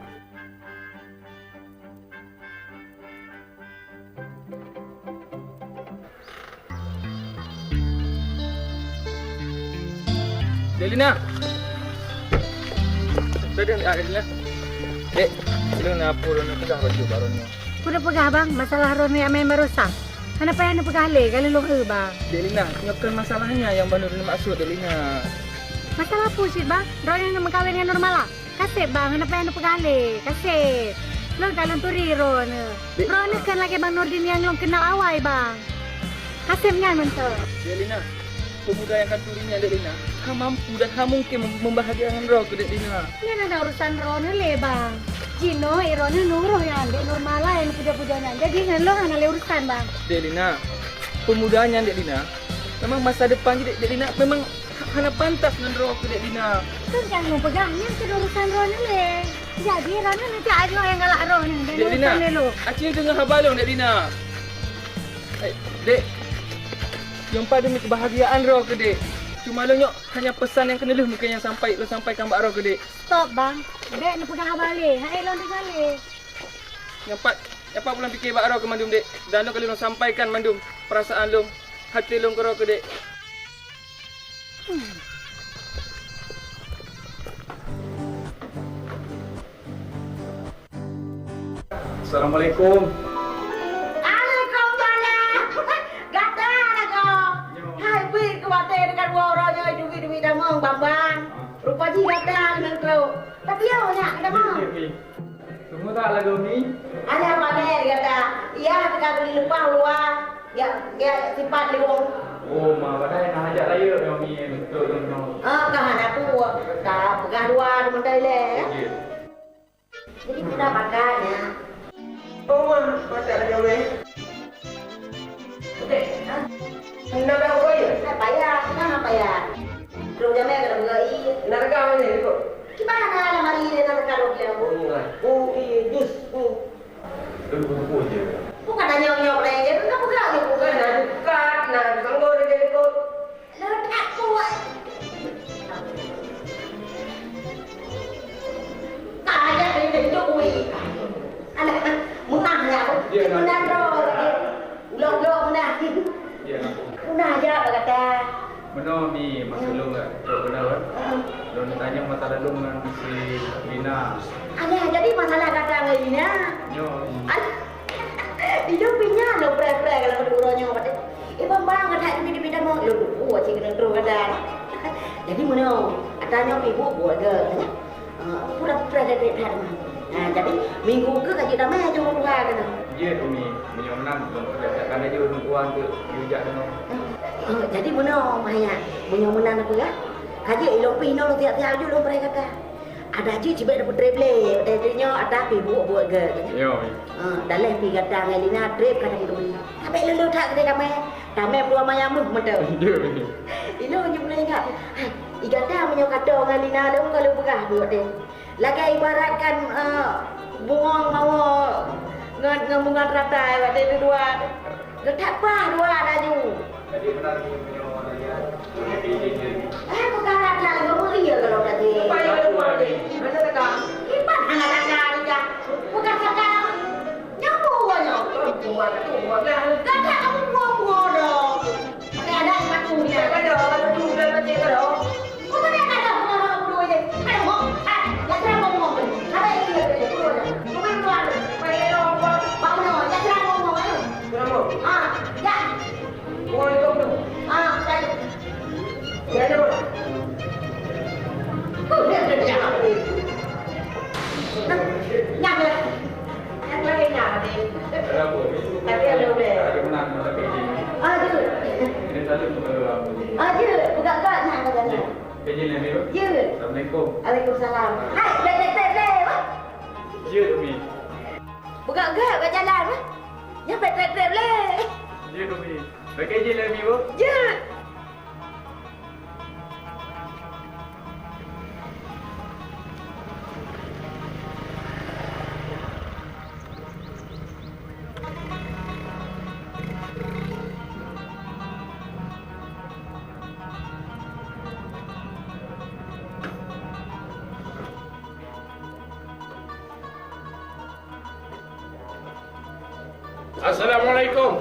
Delina. Sudah, ah, Delina. Dek, belum na apa, belum na peugah baju baru ni. Ku dah peugah, Bang, masalah Ron yang main barosa. Kenapa yang peugah le? Kalau lo, Bang. Delina, nyoe kan masalahnya yang baru maksud, Delina. Masalah apa sih, Bang? Ron yang nak kawin dengan Nurmala? Kaseb, Bang, hana payah neupeugah lé. Kaseb. Lôn ka lôn turi droeneuh. Dek. Droeneuh kan lagèe Bang Nurdin nyang lôn keunal awai, Bang. Kaseb nyan mantong. Dek Lina, pemuda nyang ka turi nyan, Dek Lina, ka mampu dan ka mungken mem-, membahagiakan droe keu Dek Lina. Nyan hana urusan droeneuh lé, Bang. Jinoe droeneuh nurôh nyan, Dek Nurmala nyang puja-puja nyan. Jadi ngon lôn hana lé urusan, Bang. Dek Lina, pemuda nyan, Dek Lina, memang masa depan jih, Dek, Dek Lina, memang hana pantas ngon droe keu Dek Lina. Kan nyang lôn peugah nyan keu urusan droeneuh lé. Jadi droeneuh nanti ajoe nyang galak droeneuh dan Dek Lina, urusan lé lôn. Aci deungoe haba lôn, Dek Lina. Eh, Dek. Nyoe pat demi kebahagiaan droe keu Dek. Cuma lôn nyoe hanya pesan nyang keuneulheueh mungken nyang sampai, lôn sampaikan bak droe keu Dek. Stop, Bang. Bèk neupeugah haba lé. Hai lôn deungoe lé. Nyoe pat, nyoe pat ulôn pike bak droe keu mandum, Dek. Dan lôn ka lôn sampaikan mandum perasaan lôn, até lôn keudroe keu Dek. Assalamualaikum. Waalaikumsalam. Gata na ko. Nyoe. Hai, bit keu watèe deungon dua uroe nyoe duit-duit damong bang-bang. Ah. Rupa jih gata ngon trok. Tapi yo nyak gata mah. Iya, iya, iya. Tunggu tak lagu ni? Ada pandai gata. Iya, kita beli lepas luar. Ya, ya, sifat lewong. Oh, ma, padahai na hajat rayeuk nyoe mi beutôi nyoe. Ah, ka hana ku, ka peugah dua teumantong ilèe, ya. Iya. Jadi, kita makan, ya. Oh, ma, masak lagi, weh. Okey, ha? Nak bayar apa ya? Nak bayar, nak bayar. Belum jamé kena beri. Nak rega mana ni, Kok? Kiban na lamari dia nak rega dua kilo. Oh, iya, jus. Hmm. Bukan tanya nyok lagi, kan peugah je bukan. Nah, dekat, nah, sanggup dia jadi kot. Nah, tak kuat. Kaya dia jadi kui. Alah, menang ya. Dia nak. Menang roh. Ulang-ulang menang. Iya. Pernah aja apa kata? Meunoe mi, masa lôn nggak trok beuna kan? Heeh. Lôn tanyong masalah lôn ngon si Lina. Alah, jadi masalah gata ngon Lina? Nyoe. Alah. Di lôn pih nyan lôn preh-preh kalau keu uroe nyoe, kata, "Eh, bang, bang, kata demi-demi dah mau." Lôn lupa cik kena terus kata. Jadi meunoe, gata nyoe pih buet-buet ke? Ah, aku dah preh dari tadi mah. Ah, jadi minggu ke kajik damai aja orang tua kena. Iya, Umi. Meunyoe meunan, belum terbiasakan aja orang tua untuk diujak dengan. Ah, jadi meunoe, Maya. Meunyoe meunan apa ya? Kajik ilong pih inoe tiap-tiap aja lom perai kata. Ada jih cibek dapeutreb lé, watèe nyoe ata pih buet-buet gèt. Yo. Ha, daleh pih gata ngon Lina treb ka tapeuduek. Tabek lé-lé that keu damai. Damai peuluwa maya meuh mantong. Yo. Ilôn jeuet ingat. Hai, i gata meunyoe ka tô ngon Lina lôn ka lôn peugah buet deh. Lagèe ibaratkan, eh, bungong mawö ngon, ngon bungong teratai watèe dua. Geutak paih dua laju. Eh, peugah rata lagèe meuria kalau tadi. Iban hana rata juga. Peugah saka. Nyambung gua nyoe. Gata kamu buang-buang dong. Ada-ada sepatu dia. Ada sepatu dia, macam tu dong. Kau mana ada buang-buang dulu ini? Ada mau? Ah, ya, sudah mau ngomong. Ada yang dia, dia, dia, dia. Bukan keluar. Pakai dong, buang. Bangun, ya, sudah mau ngomong, ayo. Sudah mau? Ah, ya. Buang itu, tu. Ah, tadi. Ya, ya, Bang. Nyang lah. Nyang lagi nyang, Adik. Tapi ada udah. Ah, tu. Ah, tu. Peugah-peugah nyang kata ni. Ya. Assalamualaikum. Waalaikumsalam. Hai, bek, bek, bek, bek, wah. Ya, Umi. Peugah-peugah bek jalan, wah. Nyang bek, bek, bek, bek. Ya, Umi. Pakai je lah, Umi, wah. Ya. Assalamualaikum.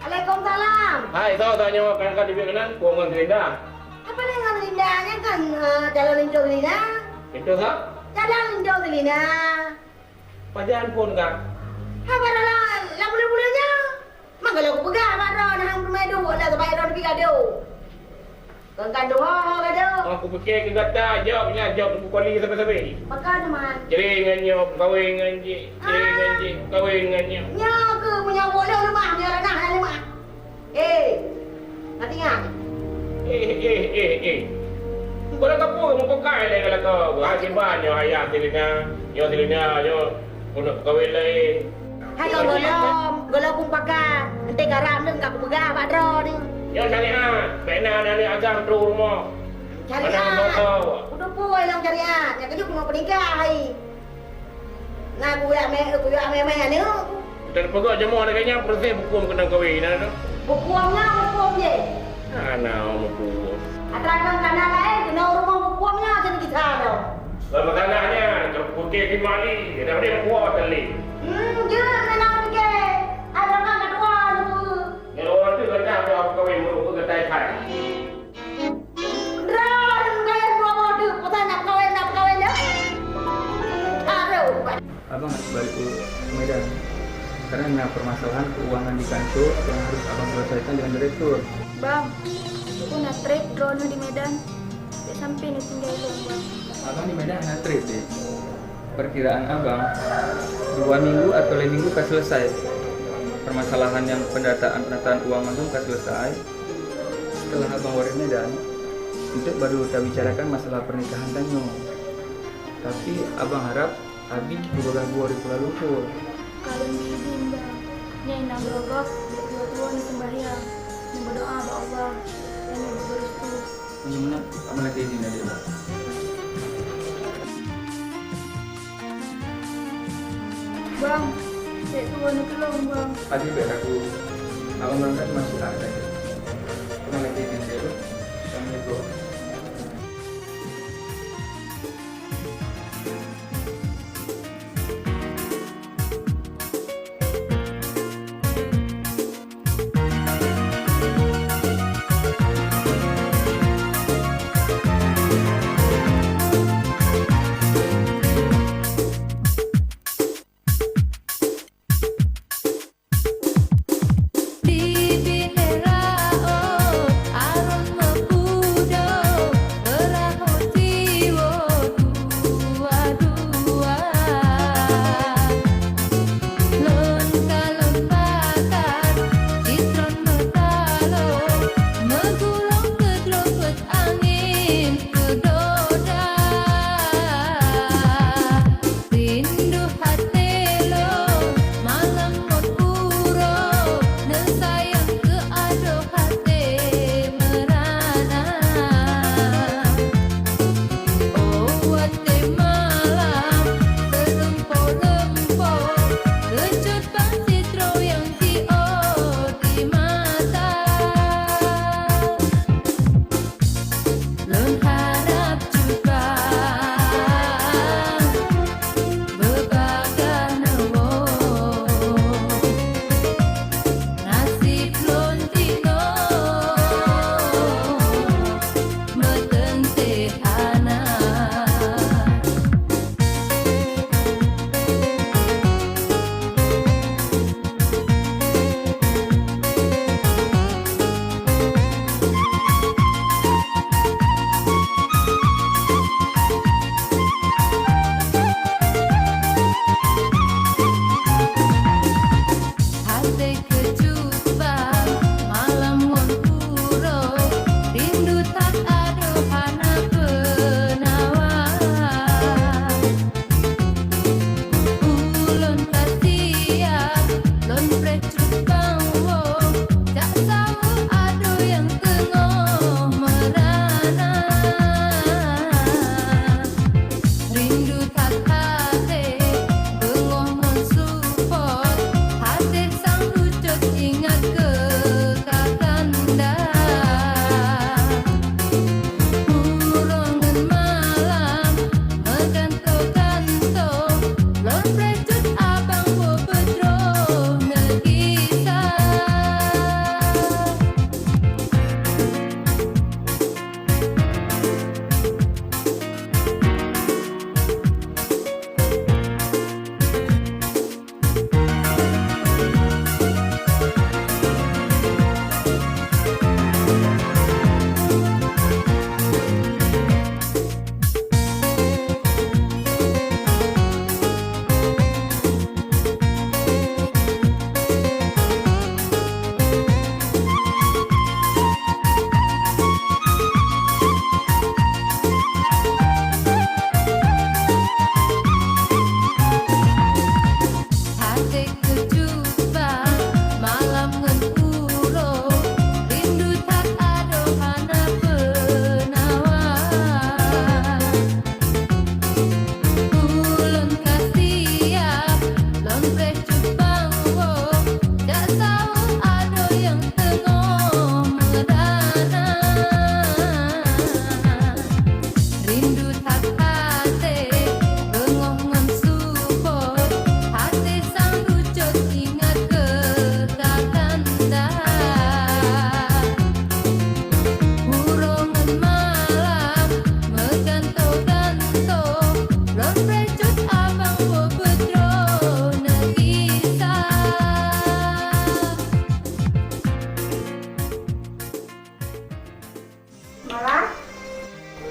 Waalaikumsalam. Hai, soe, soe nyoe, kan, kan, dibit keunan, Puang ngon Linda. Apa nyan ngon Linda? Nyan kan, eh, calon linto Linda. Linto sa? Calon linto Linda. Pajan phon ka? Haba lam, lam buleuen-buleuen nyoe. Mangga lôn kupeugah bak droe, nah, hang peurumoh duek, dah sabai droe pih gadoh. Kon ka dua ho gadoh. Oh, kupike keu gata, jaweueb nyan, jaweueb teungku kali sabe-sabe. Pakon teuma? Cre ngon nyoe, kawen ngon jih. Cre ngon jih, kawen ngon nyoe. Nyoe keuh meunyoe buet lôn leumah, meunyoe ranah hana leumah. Eh, na teuingat? Eh, eh, eh, eh. Barang kapeue meupokai lé lakoe, bah, kiban nyoe ayah si Lina, nyoe si Lina, nyoe keuneuk peukawen laén. Hai kong gohlom, gohlom pun pakat. Enteuk karab neuk ka kupeugah bak droe ni. Nyoe syariat, bèk na aneuk agam trok rumoh. Syariat. Mana moto? Kuteupue lom syariat, nyang keujeuet keuneuk peunikah hai. Na kuyak mè, kuyak mè-mè aneuk. Teupeugah jamoe lagèe nyan, proses huköm keunong kawin na tu. Huköm na huköm jih. Hana huköm. Atra kang kana laén keunoe rumoh huköm nyan keu kita tu. Lah masalah nyan, keu putih di mali, dah boleh kuat tali. Hmm, jeuet keunoe pike. Atra kang ketua tu. Nyan orang tu kata aku kawin meureumpok keu tai hai. Droe lôn kayém dua boh teuk, peue sa na peukawen, na peukawen nyoe? Tarô. Abang harus balik ke Medan, karena na permasalahan keuangan di kantor yang harus abang selesaikan dengan direktur. Bang, aku na trip droeneuh di Medan. Bèk sampai neutinggai lôn, Bang. Abang di Medan na trip, Dek. Perkiraan abang, dua minggu atau lhèe minggu ka selesai. Permasalahan nyang pendataan-pendataan uang mandum ka selesai. Setelah abang waréh Medan, enteuk baru tabicarakan masalah pernikahan tanyoe. Tapi abang harap Abi kupeugah goe di Kuala Lumpur. Ka lôn izin, Bang. Nyan inong gob, bèk tuwo-tuwo neuseumbahyang, neubeudoa bak Allah, dan neubeurestu. Meunyoe meunan, abang lakèe izin, Dek. Bang, bèk tuwo neutulông, Bang. Adik bèk ragu. Abang berangkat masuk akal. Abang lakèe izin, Dek. Assalamualaikum.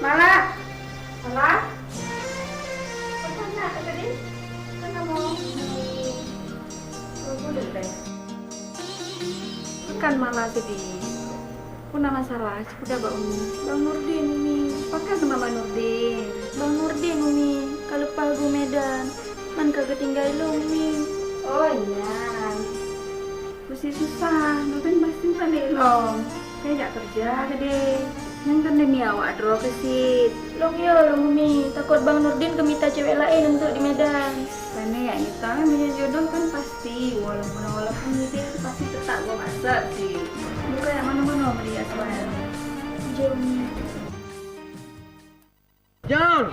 Malah. Malah. Peue na tadi? Peue na mo? Peue na mo? Bukan malah sedih. Peue na masalah, cipeugah bak Umi. Bang Nurdin, Umi. Pakon teuma Bang Nurdin? Bang Nurdin, Umi, ka leupah geuh Medan. Man ka geutinggai lôn, Umi. Oh, nyan. Peusi susah, Nurdin pasti balik lom. Keu jak keureuja keudeh. Nyan kan demi awak droe keusit. Lôn yo lôn, Umi. Takot Bang Nurdin geumita cewek laén untuk di Medan. Pane jak mita, meunyoe jodoh kan pasti. Walaupun, walaupun Nurdin pasti teutap geuh masak sih. Bukan yang mana-mana melihat sebenarnya. Jom, Umi. Jang!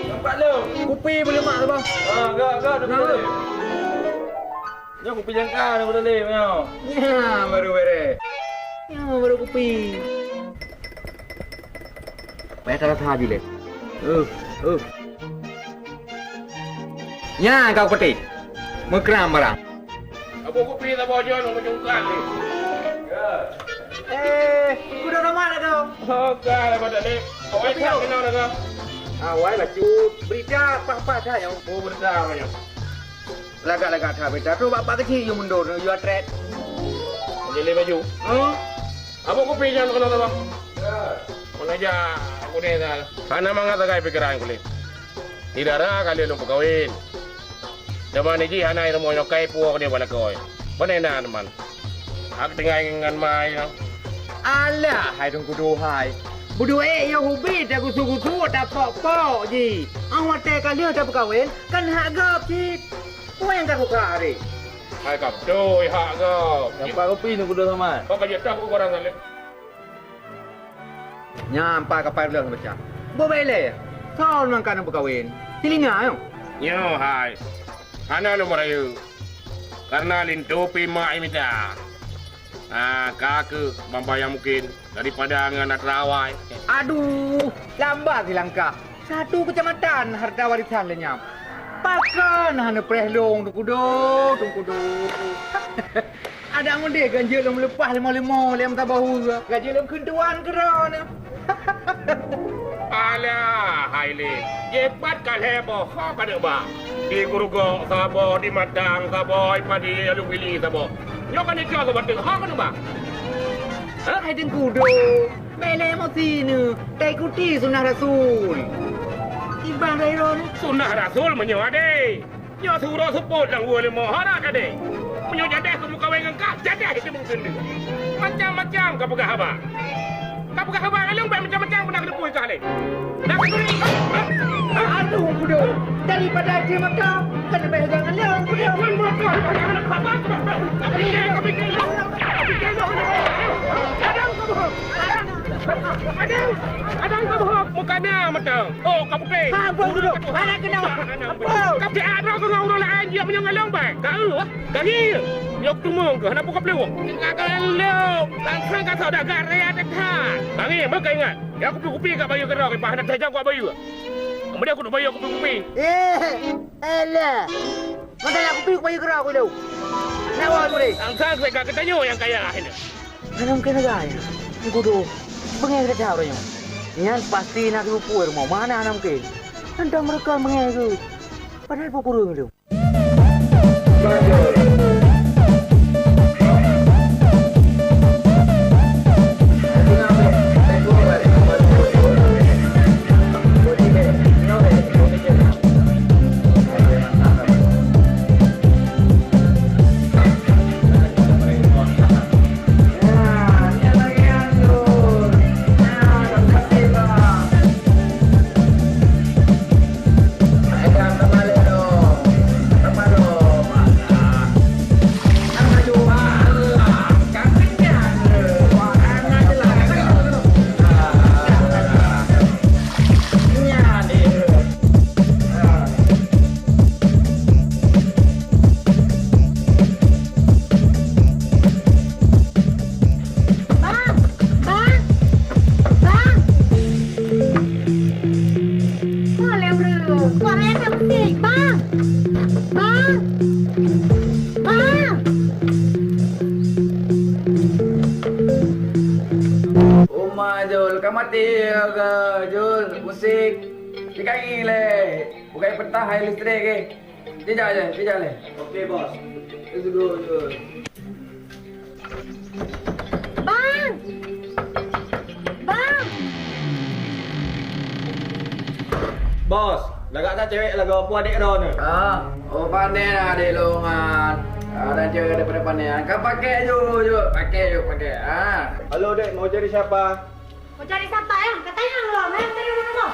Nampak lom. Kupi beulemak tu, Bang. Ah, gak, gak, dah boleh. Nyoe kupi jangka, dah boleh, nyoe. Nya, baru beres. Nya, baru kupi. Payah salah sahaja leh. Uh, uh. Nya, kau peti. Meukram barang. Abang kupi saboh jeuet, meujungkat ni. Eh, kuda nama dah tu? Oh, ka lah pada ni. Awai tak kenal dah tu? Awai bacut. Berita apa-apa dah, ya? Oh, berita apa, ya? Lagak-lagak that berita tu, bapak kecil you mundur, you atret. Jadi baju. Hmm? Abang kupi jangan kenal, Abang. Ya. Mana aja aku ni dah. Hana mangat sagai pikiran kulit. Di dara kali lôn peukawin. Teuma niji hana rumoh nyokai puwoe keuneuk bak lakoe. Pane na teuma. Hak tinggai ngon mai nyoe. Alah, hai Teungku Duhai. Beuduek yoh ubit tagusu-gusu tapok-pok jih. Ah, watèe ka lheueh tapeukawen, kan hak gob cit. Peue nyang ka kuka hari? Hai ka beutôi hak gob. Nyang pat kopi Teungku Duhai. Kok ka jeuet dah ku orang saleh. Nyan pat kapai lôn baca. Bo bèk lé, soe nyang ka neupeukawen? Silinga nyoe? Nyoe hai. Hana lôn meurayeuk. Kareuna linto pih mak imita. Ah, ka keuh mamba nyang mungken daripada ngon atra awai. Aduh, lambat silangkah. Satu keucamatan harta warisan lé nyan. Pakon hana preh lôn, Teungku Duh, Teungku Duh. Adak meudeh ganjeuet lôn leupah leumo-leumo lé meusaboh ureueng. Ganjeuet lôn kheun tuan keudroe nyoe. Alah, hai lé. Jipat ka lhèe boh, ho ka neubah. Di Gurugok saboh, di Matang saboh, di Padi, Alue Pili saboh. Nyoe ka neucok saboh teuk, ho ka neubah. Hah? Hai Teungku Duh. Bèk lé emosi neuh, taikuti sunnah Rasul. Iban rai droeneuh. Sunnah Rasul meunyoe adé. Nyoe siuroe seupôt lam gua leumo hana adé. Meunyoe jadeh keu meukawen ngon kah, jadeh itu mungken deuh. Macam-macam ka peugah haba. Ka peugah haba ngon lôn bèk macam-macam peunak neupui kah lé. Dah kuturi. Aduh, Teungku Duh. Daripada até mata, kan leubeh jangan lôn, Teungku Duh. Ngon moto, haba. Adang kaboh! Adang kaboh! Mukana mata! Oh, ka putéh! Ha, ampôn, Guru! Hana keunong! Ampôn! Ka peucaya droe keu ngon ureueng laén, jeuet meunyoe ngon lôn bèk! Ka eu, ka ngieng! Yoh kuteumong keuh, hana peue ka peuleueng! Ka ngon lôn! Langsong ka saudagar raya that! Ka ngieng, beuka ingat! Ya kupi-kupi ka bayeue keudroe, leupah hana teuh jam kubayeue! Keumudian kuduek bayeue kupi-kupi! Eh, elah! Masa nak kupi kubayeue keudroe ku lôn! Nak woe, Guru! Langsong ka geutanyoe nyang kaya akhé nyoe! Hana mungken sagai, Teungku Duh. Beungéh gata uroe nyoe. Nyan pasti na geupeu rumoh, mana hana mungken. Hantom meureuka beungéh geuh. Padahai peue kureueng lom. Wah, Jul, ka maté ke, Jul? Musik. Tikai lé. Bukai peutah hai listrik, eh. Tidak lé, tidak lé. Oke, Bos. Let's go, Jul. Bang! Bang! Bos, lagak that cewek lagoe peue adék droeneuh? Ah, oh, pandai lah adék lôn nyan. Ah, dan cewek daripada pandai nyan. Kan pakai ju, ju. Pakai ju, pakai. Ah. Halo, Dek, mau cari siapa? Mau cari siapa, ya? Katanya lo, memang dari mana lo?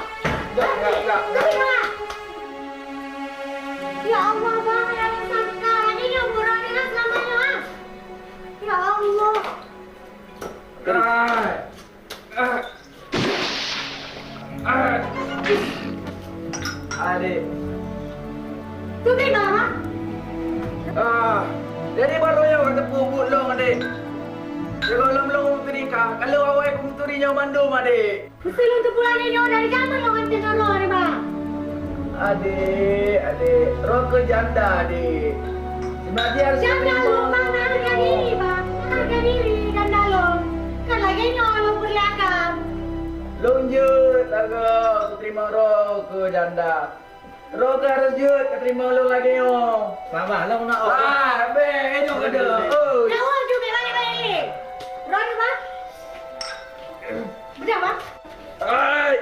Enggak, enggak, enggak, enggak. Dari mana? Ya Allah, Bang, ada tersangka. Ini yang buron dengan selamanya, ah. Ya Allah. Ah. Ah. Ah. Adék. Tu memang, ha? Ah, jadi baru nyoe ka teupeu buet lôn, Adék. Jagoe lom lôn teunika, kalau awai peuturi nyoe mandum, Adék. Mesti lôn teupeu lagèe nyoe dari jameun lôn hantom nyoe, Adék, bah. Adék, Adék, droe keu janda, Adék. Sebenarnya harus janda terima. Lôn, Bang, harga diri, Bang. Harga diri, janda lôn. Kan lagèe nyoe lôn peureulèe agam. Lôn jeuet lagoe teurimong droe keu janda. Droe ka harôh jeuet ka teurimong lôn lagèe nyoe. Mama, lôn na oh. Ah, bèk, nyoe ka deuh. Oi. Nyoe jeuet bèk balek-balek lé. Droeneuh, Bang. Beudôh, Bang. Ai.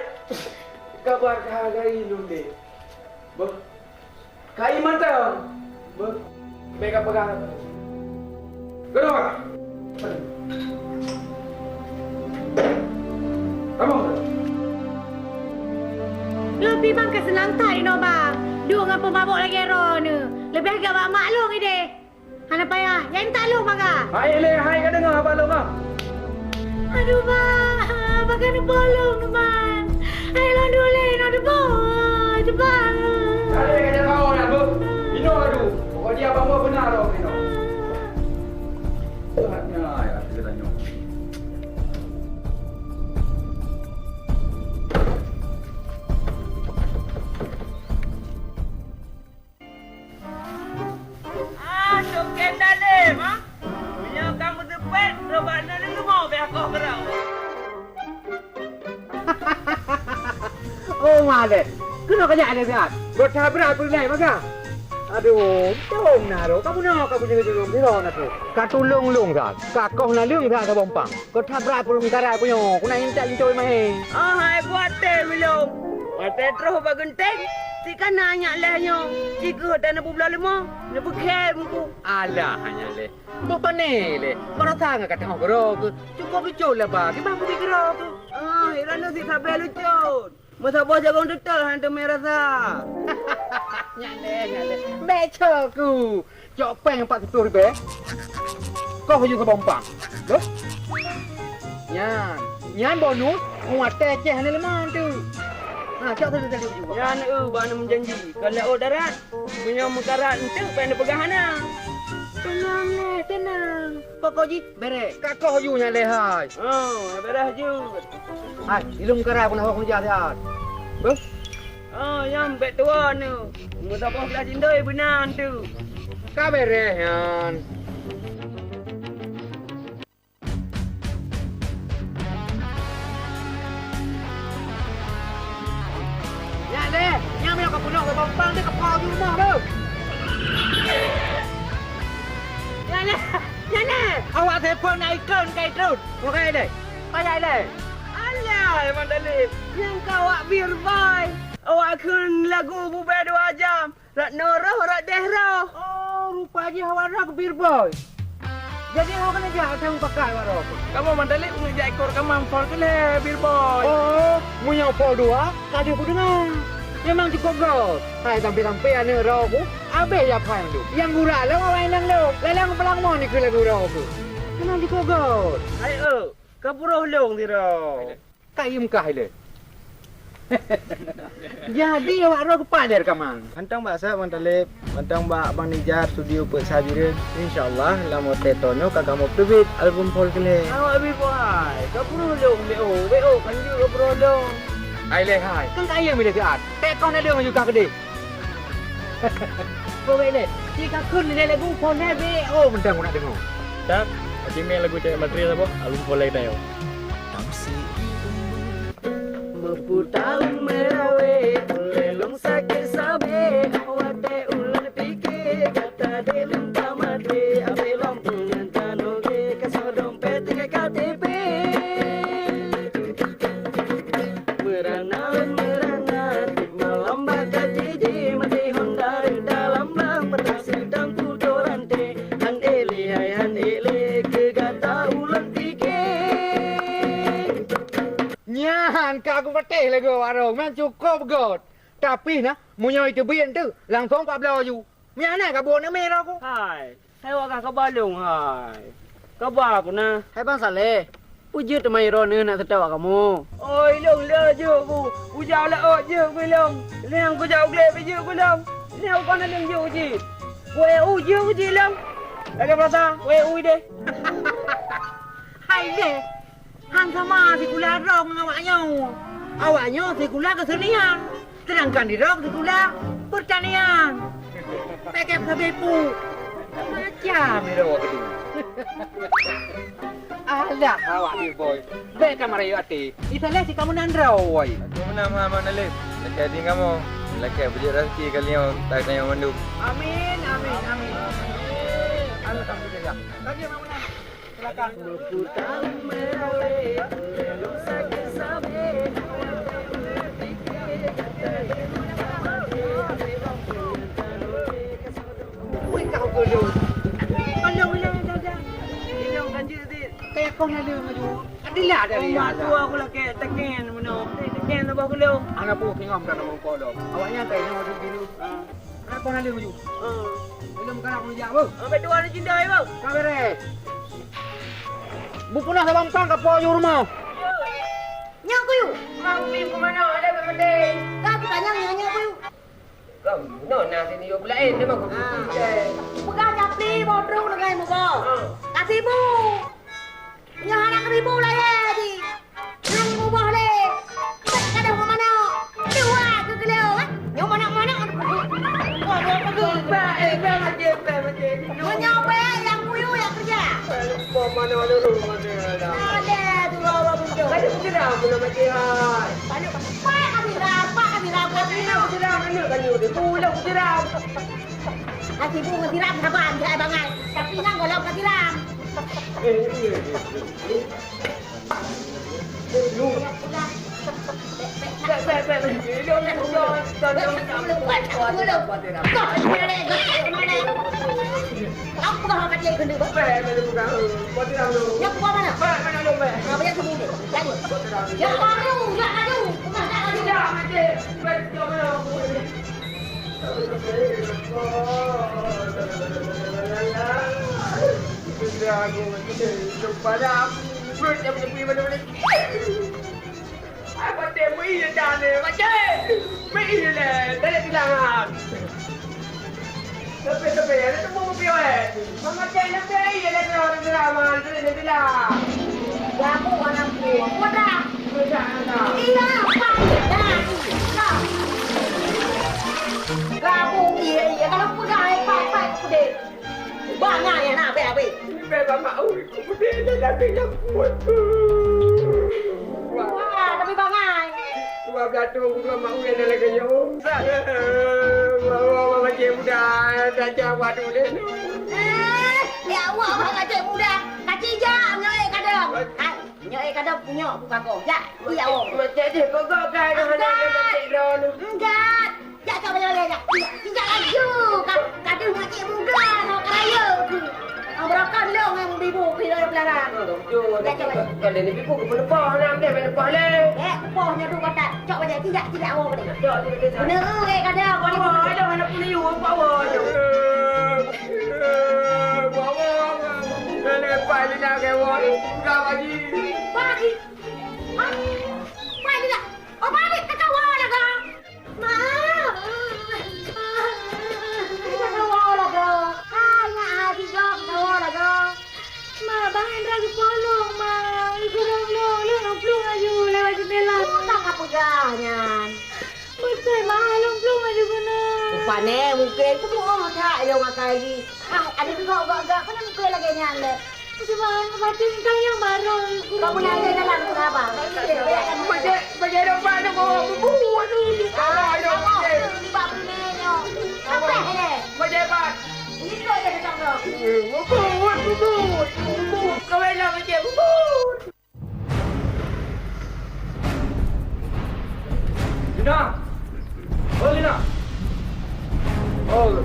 Ka bak ka gari lôn deh. Beuh. Kai mantong. Beuh. Bèk ka peugah. Keudua. Kamoe. Lôn pih Bang ka seunang that inoe, Bang. Duek ngon peumabök lagèe droeneuh. Leubeh gak bak mak lôn idéh. Hana payah. Nyan tak lôn, Bang, ka. Hai lé, hai ka deungoe haba lôn, Bang. Aduh, Bang. Bang, ka neubolong, Bang. Hai lôn dulé, na deuh, Bang. Hai, ka jangan kau, nak, Bang. Inoe, aduh. Pokok dia, Bang, beuna, Bang, inoe. Tuhan, ya, ya, kita tanya. Ah, Tok Ken Dalem, ah. Meunyoe ka meuteupet, robak naleueng rumoh beh akoh keurau. Oh, malèe. Keunoe ka jak lé siat. Buet tabrak peulai maka. Aduh, untung na ro. Kamoe na ka beujeuet-jeuet lom sidroe na tu. Ka tulông lôn that. Ka koh naleueng that saboh umpang. Keu tabrak peureueng karai puyoe, keu na intat jicoe mahé. Ah, hai kuaté bilong. Watèe troh bak geunteng, si kana nyak lhèe nyoe. Ci keuh watèe neububloe leumô, neubeukhém ku. Alah, nyak lhèe. Bôh pané lé. Barasa ngon ka teuhoh keudroe keuh. Cukôp lucu lé ba, kiban kubi keudroe keuh. Ah, iran si sabé lucu. Meusaboh jagong teutel han teumé rasa. Nyak lé, nyak lé. Bèk cok ku. Cok péng empat puluh ribèe. Koh ju saboh umpang. Loh. Nyan. Nyan bonus, watèe céh hana leumah tu. Ha, cok tu tadi juga. Nyan eu bak meujanji. Kalau darat, meunyoe meukarat enteuk péng neupeugah hana. Teunang lé, teunang. Pokok jih Bereh. Ka koh ju nyan lé hai. Oh, bereh ju. Hai, ilung kara pun awak kerja sihat. Beuh? Oh, nyang bèk tuwo nyoe. Meusaboh glah cindoi beuna tu. Ka bereh nyan. Nyak lé, nyak meunyoe ka peunoh keu penumpang, dia ka po di rumah tu. Nyak lé, nyak lé. Awak telepon na ikon ka itrun. Oke deh. Payah lé. Alah, Wan Dalib. Nyang ka awak bir bai. Awak kheun lagu bubé dua jam. Rak noroh, rak deh roh. Oh, rupa jih awak rak bir boy. Jadi awak kena jak tang pakai warok. Kamu mandali untuk jak ekor kamu pol ke leh bir boy. Oh, meunyoe pol dua, tadi aku dengar. Memang cukup gol. Hai sampai-sampai aneuk roh aku, habis ya phai tu. Yang gura lo awak inang lo. Lalang pelang mon ikut lagu roh aku. Memang cukup gol. Hai, eh, ka buroh long tiro. Kayém kah ilée. Jadi awak droe keupak lé reukaman. Mantong bak Sat Wan Taleb, mantong bak Bang Nizar studio Peuet Sabireuen. Insya Allah lam watée toe nyoe ka kamoe peuteubiet album Pol Keulhée. Awak bi boh hai, ka peuruh lôn B O, B O kan jeuet ka peuruh lôn. Hai lé hai, kan kayém ilée siat. Tekoh na leueng aju kah keudeh. Pokok lé, ci ka kheun lé lagu phon hai B O mantong nak deungoe. Dak, aci meng lagu cewek Madrid saboh, album Pol Keulhée tanyoe. Tamsik Peutaleueng meurawe, ulée lôn sakét sabé, watée ulôn pike, gata dek lôn tamaté, abée lom peungan tanoh gé, kasoe dompet tinggai K T P. Meurana, meurana, tiep malam bak K J J, maté honda dalam blang, peutrang sidang kuto ranté, han ék lé hai, han ék lé, keu gata ulôn pike. Nyan ka geupatéh lé goe warong, memang cukôp göt. Tapi na, meunyoe iteubiet teuk, langsong ka bloe aju. Meunyo na ka buet neumé roh ku. Hai, hai awak kah kaba lôn hai. Kaba ku na. Hai Bang Saleh, peue jeuet teuma droeneuh nak seutôt awak kamoe? Oi, lôn le jeuet ku. Ujak lé ôt jeuet ku lôn. Lheueh ku jak u glé pih jeuet ku lôn. Lheueh kon lôn jeuet ku cit. Wée u jeuet ku cit lôn. Lagée peurasa, wée u ideh. Hai deh. Han sama sikula droe ngon awak nyoe. Awak nyoe sikula keusenian, seudangkan di droe sikula peurtanian. Pekep sabe pu. Macam ni droe keudua. Alah awak ni boy. Bèk ka marayu até. Isa lé si kamoe nan droe woi. Aku menang mah Abang Nalip. Lakèe ding kamoe. Lakèe beujeuet raseuki kali nyoe tak tanyong mandum. Amin, amin, amin. Alhamdulillah. Lagi Abang menang. Kaya kau nak leu maju. Adilah dari. Mak tua aku lah kaya teken meunoe. Teken saboh kilo. Anak pun tengok bukan nama kau dong. Awaknya tak ingat waktu biru. Anak pun ada maju. Belum kalah pun jauh. Sampai dua ada cinta ya bang. Kau beres. Buku nak sabang pang ke po yu rumah. Nyoe kuyuek. Mau pim ke mana ada bermeding. Kau kita nyang nyoe nyoe kuyuek. Kau nyoe na sini yuk belain nama kau. Ah. Peugah tapi boh truk dengan muka. Ah. Kasih bu. Nyoe hana keubibu layèe jih. Hana muboh lé. Bèk gadôh ngon manok. Dua keu keuleue, eh. Nyoe manok-manok. Meunyoe bèk nyang kuyue nyang keureuja. Ada dua orang muncul. Balik ke dalam pun nama jihad. Balik, pak kami ram, pak kami ram, pak kami ram. Pulang ke dalam. Hati bu ngon siram saban jih bangai. Tapi nang golom ka siram. Apa teh mui dah ni, macam mui le, dari bilangan. Tapi tapi ada tu mau pion. Mama cai nak cai ada tu orang drama, tu dia bilang. Kamu anak buah, mudah. Mudah anak. Iya, pak. Dah. Dah. Kamu iya iya kalau pegang ai pak pak pedih. Bangai ya nak habis habis. Ini memang mak ui. Wah, tapi bangai. Dua belas tahun kedua mak ulèe dah lagèe nyoe. Bawa mama cik muda, dah jawab dulu. Eh, ya Allah, mama cik muda. Kacik jak, nyoe kadang. Hai, nyoe kadang punya bukan kau. Jak, iya, oh. Macam dia, kau kau kan, ada macam dia. Enggak. Jak, jak, jak, jak, jak. Injak laju. Ka, ka deuh makcik muda, ka raya tu. Ah, beurakan lôn nyang bibu pih lôn peulara. Jak, jak, jak. Kalau ni bibu, kau lepas, nak ambil lepas leh. Eh, lepas nya tu kata. Cok bajak, tijak, tijak awak tadi. Cok, tijak, tijak. Bener, eh, kada, kau ni. Awak ada, mana pun liu, apa awak je. Eh, eh, bawa, bawa. Dah lepas, dia nak kewak. Dah, Pak Haji. Pak Haji. Hai. Pak Haji dah. Oh, Pak Haji, ketawa lah kau. Mak! Ketawa lagoe. Hai, nyak hati gob ketawa lagoe. Mak, bah Hendra geupolong, Mak. Geupolong, lôn, lôn plueng laju lewat jendela. Peue ka peugah nyan? Beutôi, Mak, lôn plueng laju keunoe. Rupane mungken peurumoh that ilong akai jih. Ah, ada juga gak-gak, kenapa lagi nyan deh? Cuma batin kayang baru. Kamu nanya dalam kenapa? Bajai, bajai dapat. Oh, bubut tu, salah, ya, bubut. Bubut, bubut. Apa, eh? Bubut, bubut. Bubut, bubut. Bubut, kawin lah, bubut. Lina! Oh, Lina! Oh.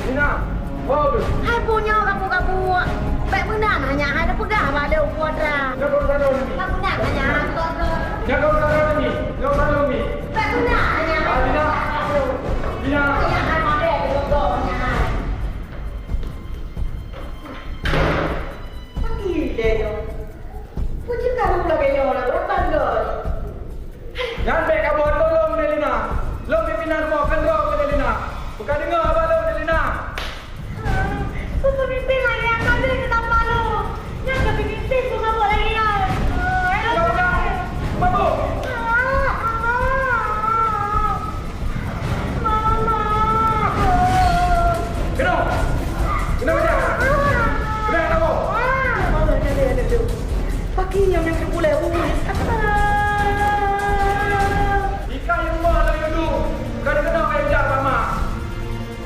Lina! Oh. Hai, punya kabu-kabu. Baik beuna nanya, hai, dah peugah bak lé Teungku Atra. Nyan kau sadar ni. Baik beuna nanya, hai, Teungku Atra. Nyan kau sadar ni. Nyan kau sadar ni. Baik beuna nanya, hai. Ah, Lina! Lina! Nanya, hai, pada Teungku Atra, nanya, hai. Pati lé nyoe. Peue cit ka lôn lagèe nyoe lam rupan goe? Nyan bèk kamoe tulông lé Lina. Lôn pimpinan rumoh keudroe keu lé Lina. Peue ka deungö haba lôn lé Lina? Peue peumimpin lagèe nyan ka lheueh keu tampa lôn. Nyan ka peumimpin peue mabök lagèe nyan. Udah, udah. Mabök. Mama. Keunoe! Keunoe bajèe! Keunoe kamoe! Pakri nyang, nyang keu puléh umis. Ikai rumoh laju duek, ka dikeunong ayah jak bak mak.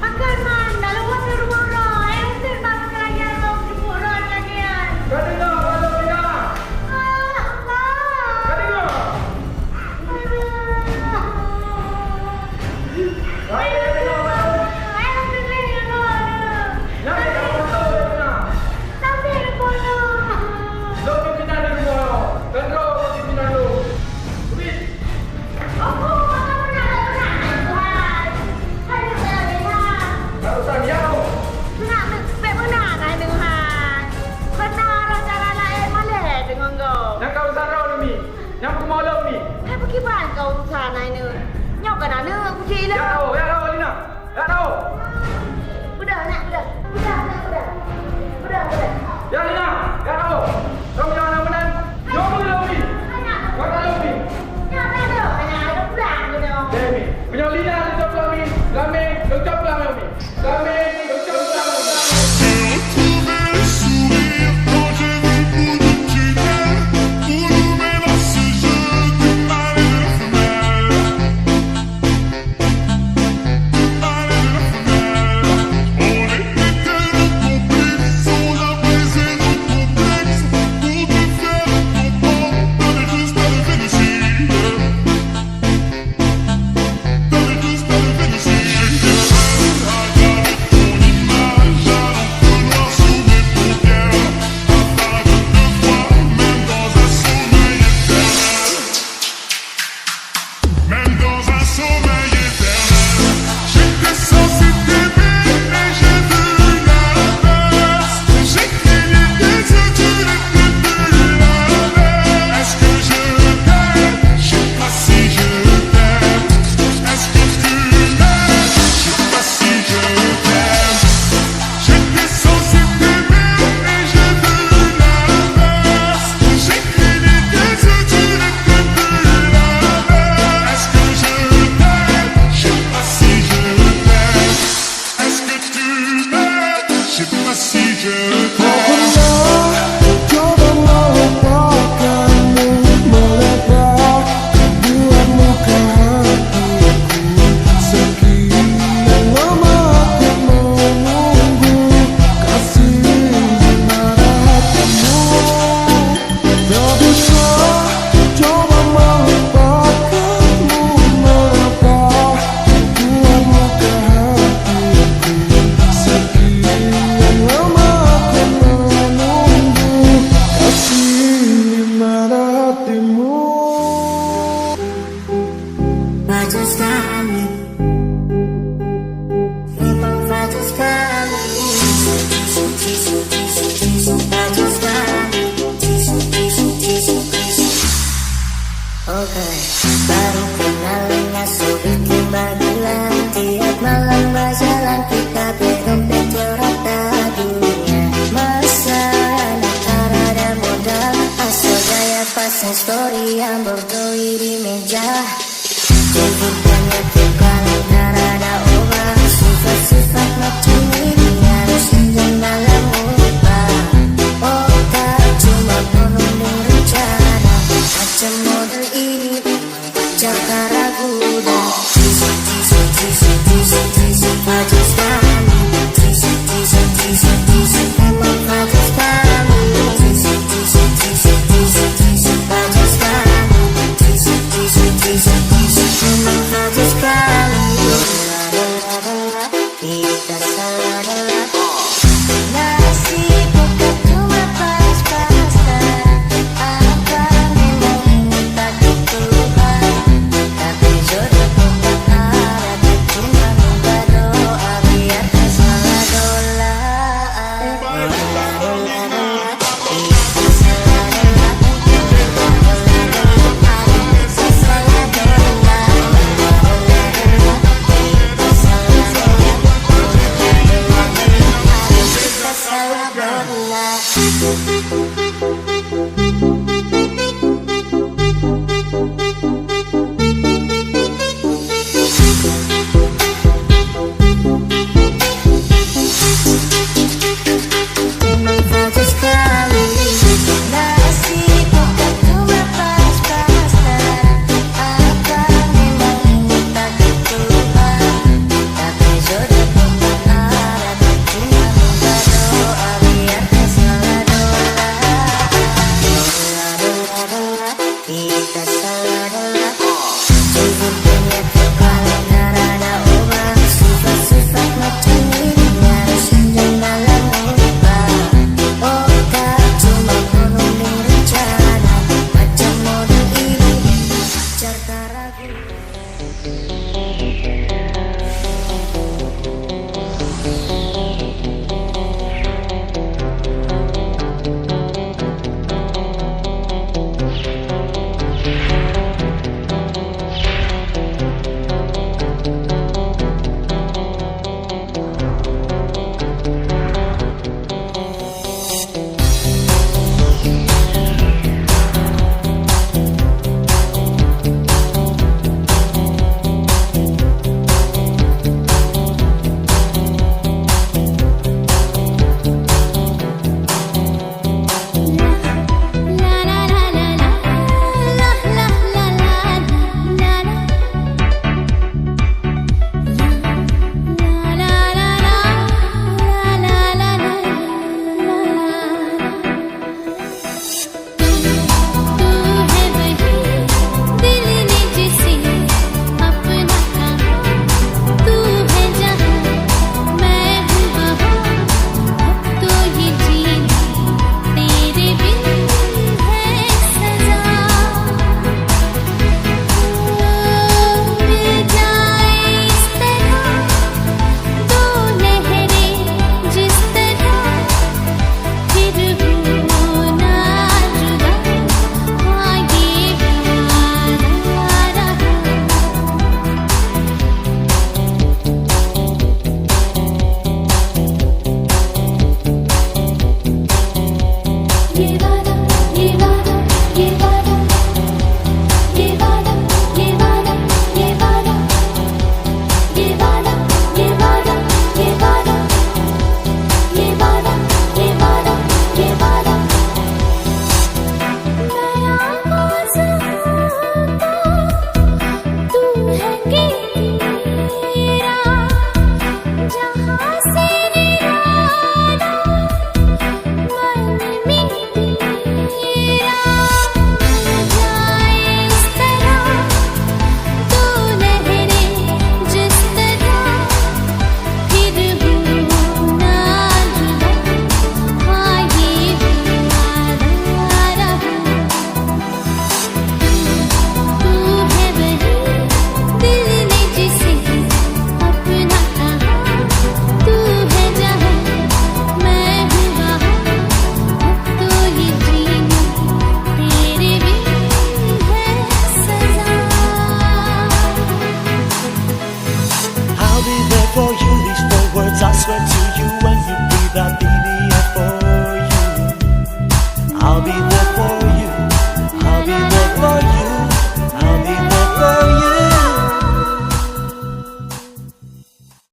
Pakon man, dak lôn woe u rumoh droe, eh, uteuen bak peukeulayan lôn jipeuet droe lagèe nyan. Ka deungö, Bang Lom Lina? Ah, Allah! Ka deungö? Nyang ka urusan droe ni, Mi. Nyang peurumoh lôn, Mi. Hai, pakriban ka urusan hai nyoe? Nyoe kan aneuk kucing ilôn. Ya, oh, ya, oh, Lina. Ya, oh. Beudôh, nak, beudôh. Beudôh, nak, beudôh. Beudôh, beudôh. Ya, Lina. Ya, oh. Kamu jangan lama dan nyoe lôn, Mi. Kata lôn, Mi. Nyoe kan lôn. Hana ada pulang, beudôh. Eh, Mi. Meunyoe Lina leucok lôn, Mi. Ramé, leucok lôn, Mi. Retrouver le sourire quand j'ai vu le bout du tunnel. Pour nous, même à ce jeu du mal et de la femelle. Du mal et de la femelle. On était tellement complices, on a brisé nos complexes. Pour te faire comprendre, t'avais juste à lever le cil. Même dans un sommeil éternel, j'étais censé t'aimer, mais j'ai vu l'inverse. J'ai cligné des yeux, tu n'étais plus la même. Est-ce que je t'aime ? Je sais pas si je t'aime. Est-ce que tu m'aimes ? Je sais pas si je t'aime. J'étais censé t'aimer, mais j'ai vu l'inverse. J'ai cligné des yeux, tu n'étais plus la même. Est-ce que je t'aime ? Je sais pas si je t'aime. Est-ce que tu m'aimes ? Je sais pas si je t'aime. Bagus sekali. Memang bagus sekali. Bagus sekali. Oke. Baru kenal dengan sobri timbang gila. Tiap malam berjalan kita berdompet rata dunia. Masa anak tak ada modal, asal gaya pasang story yang berdoi di meja. Sibuk banyak tukang, tak ada orang. Sifat-sifat macam ini harus menjadi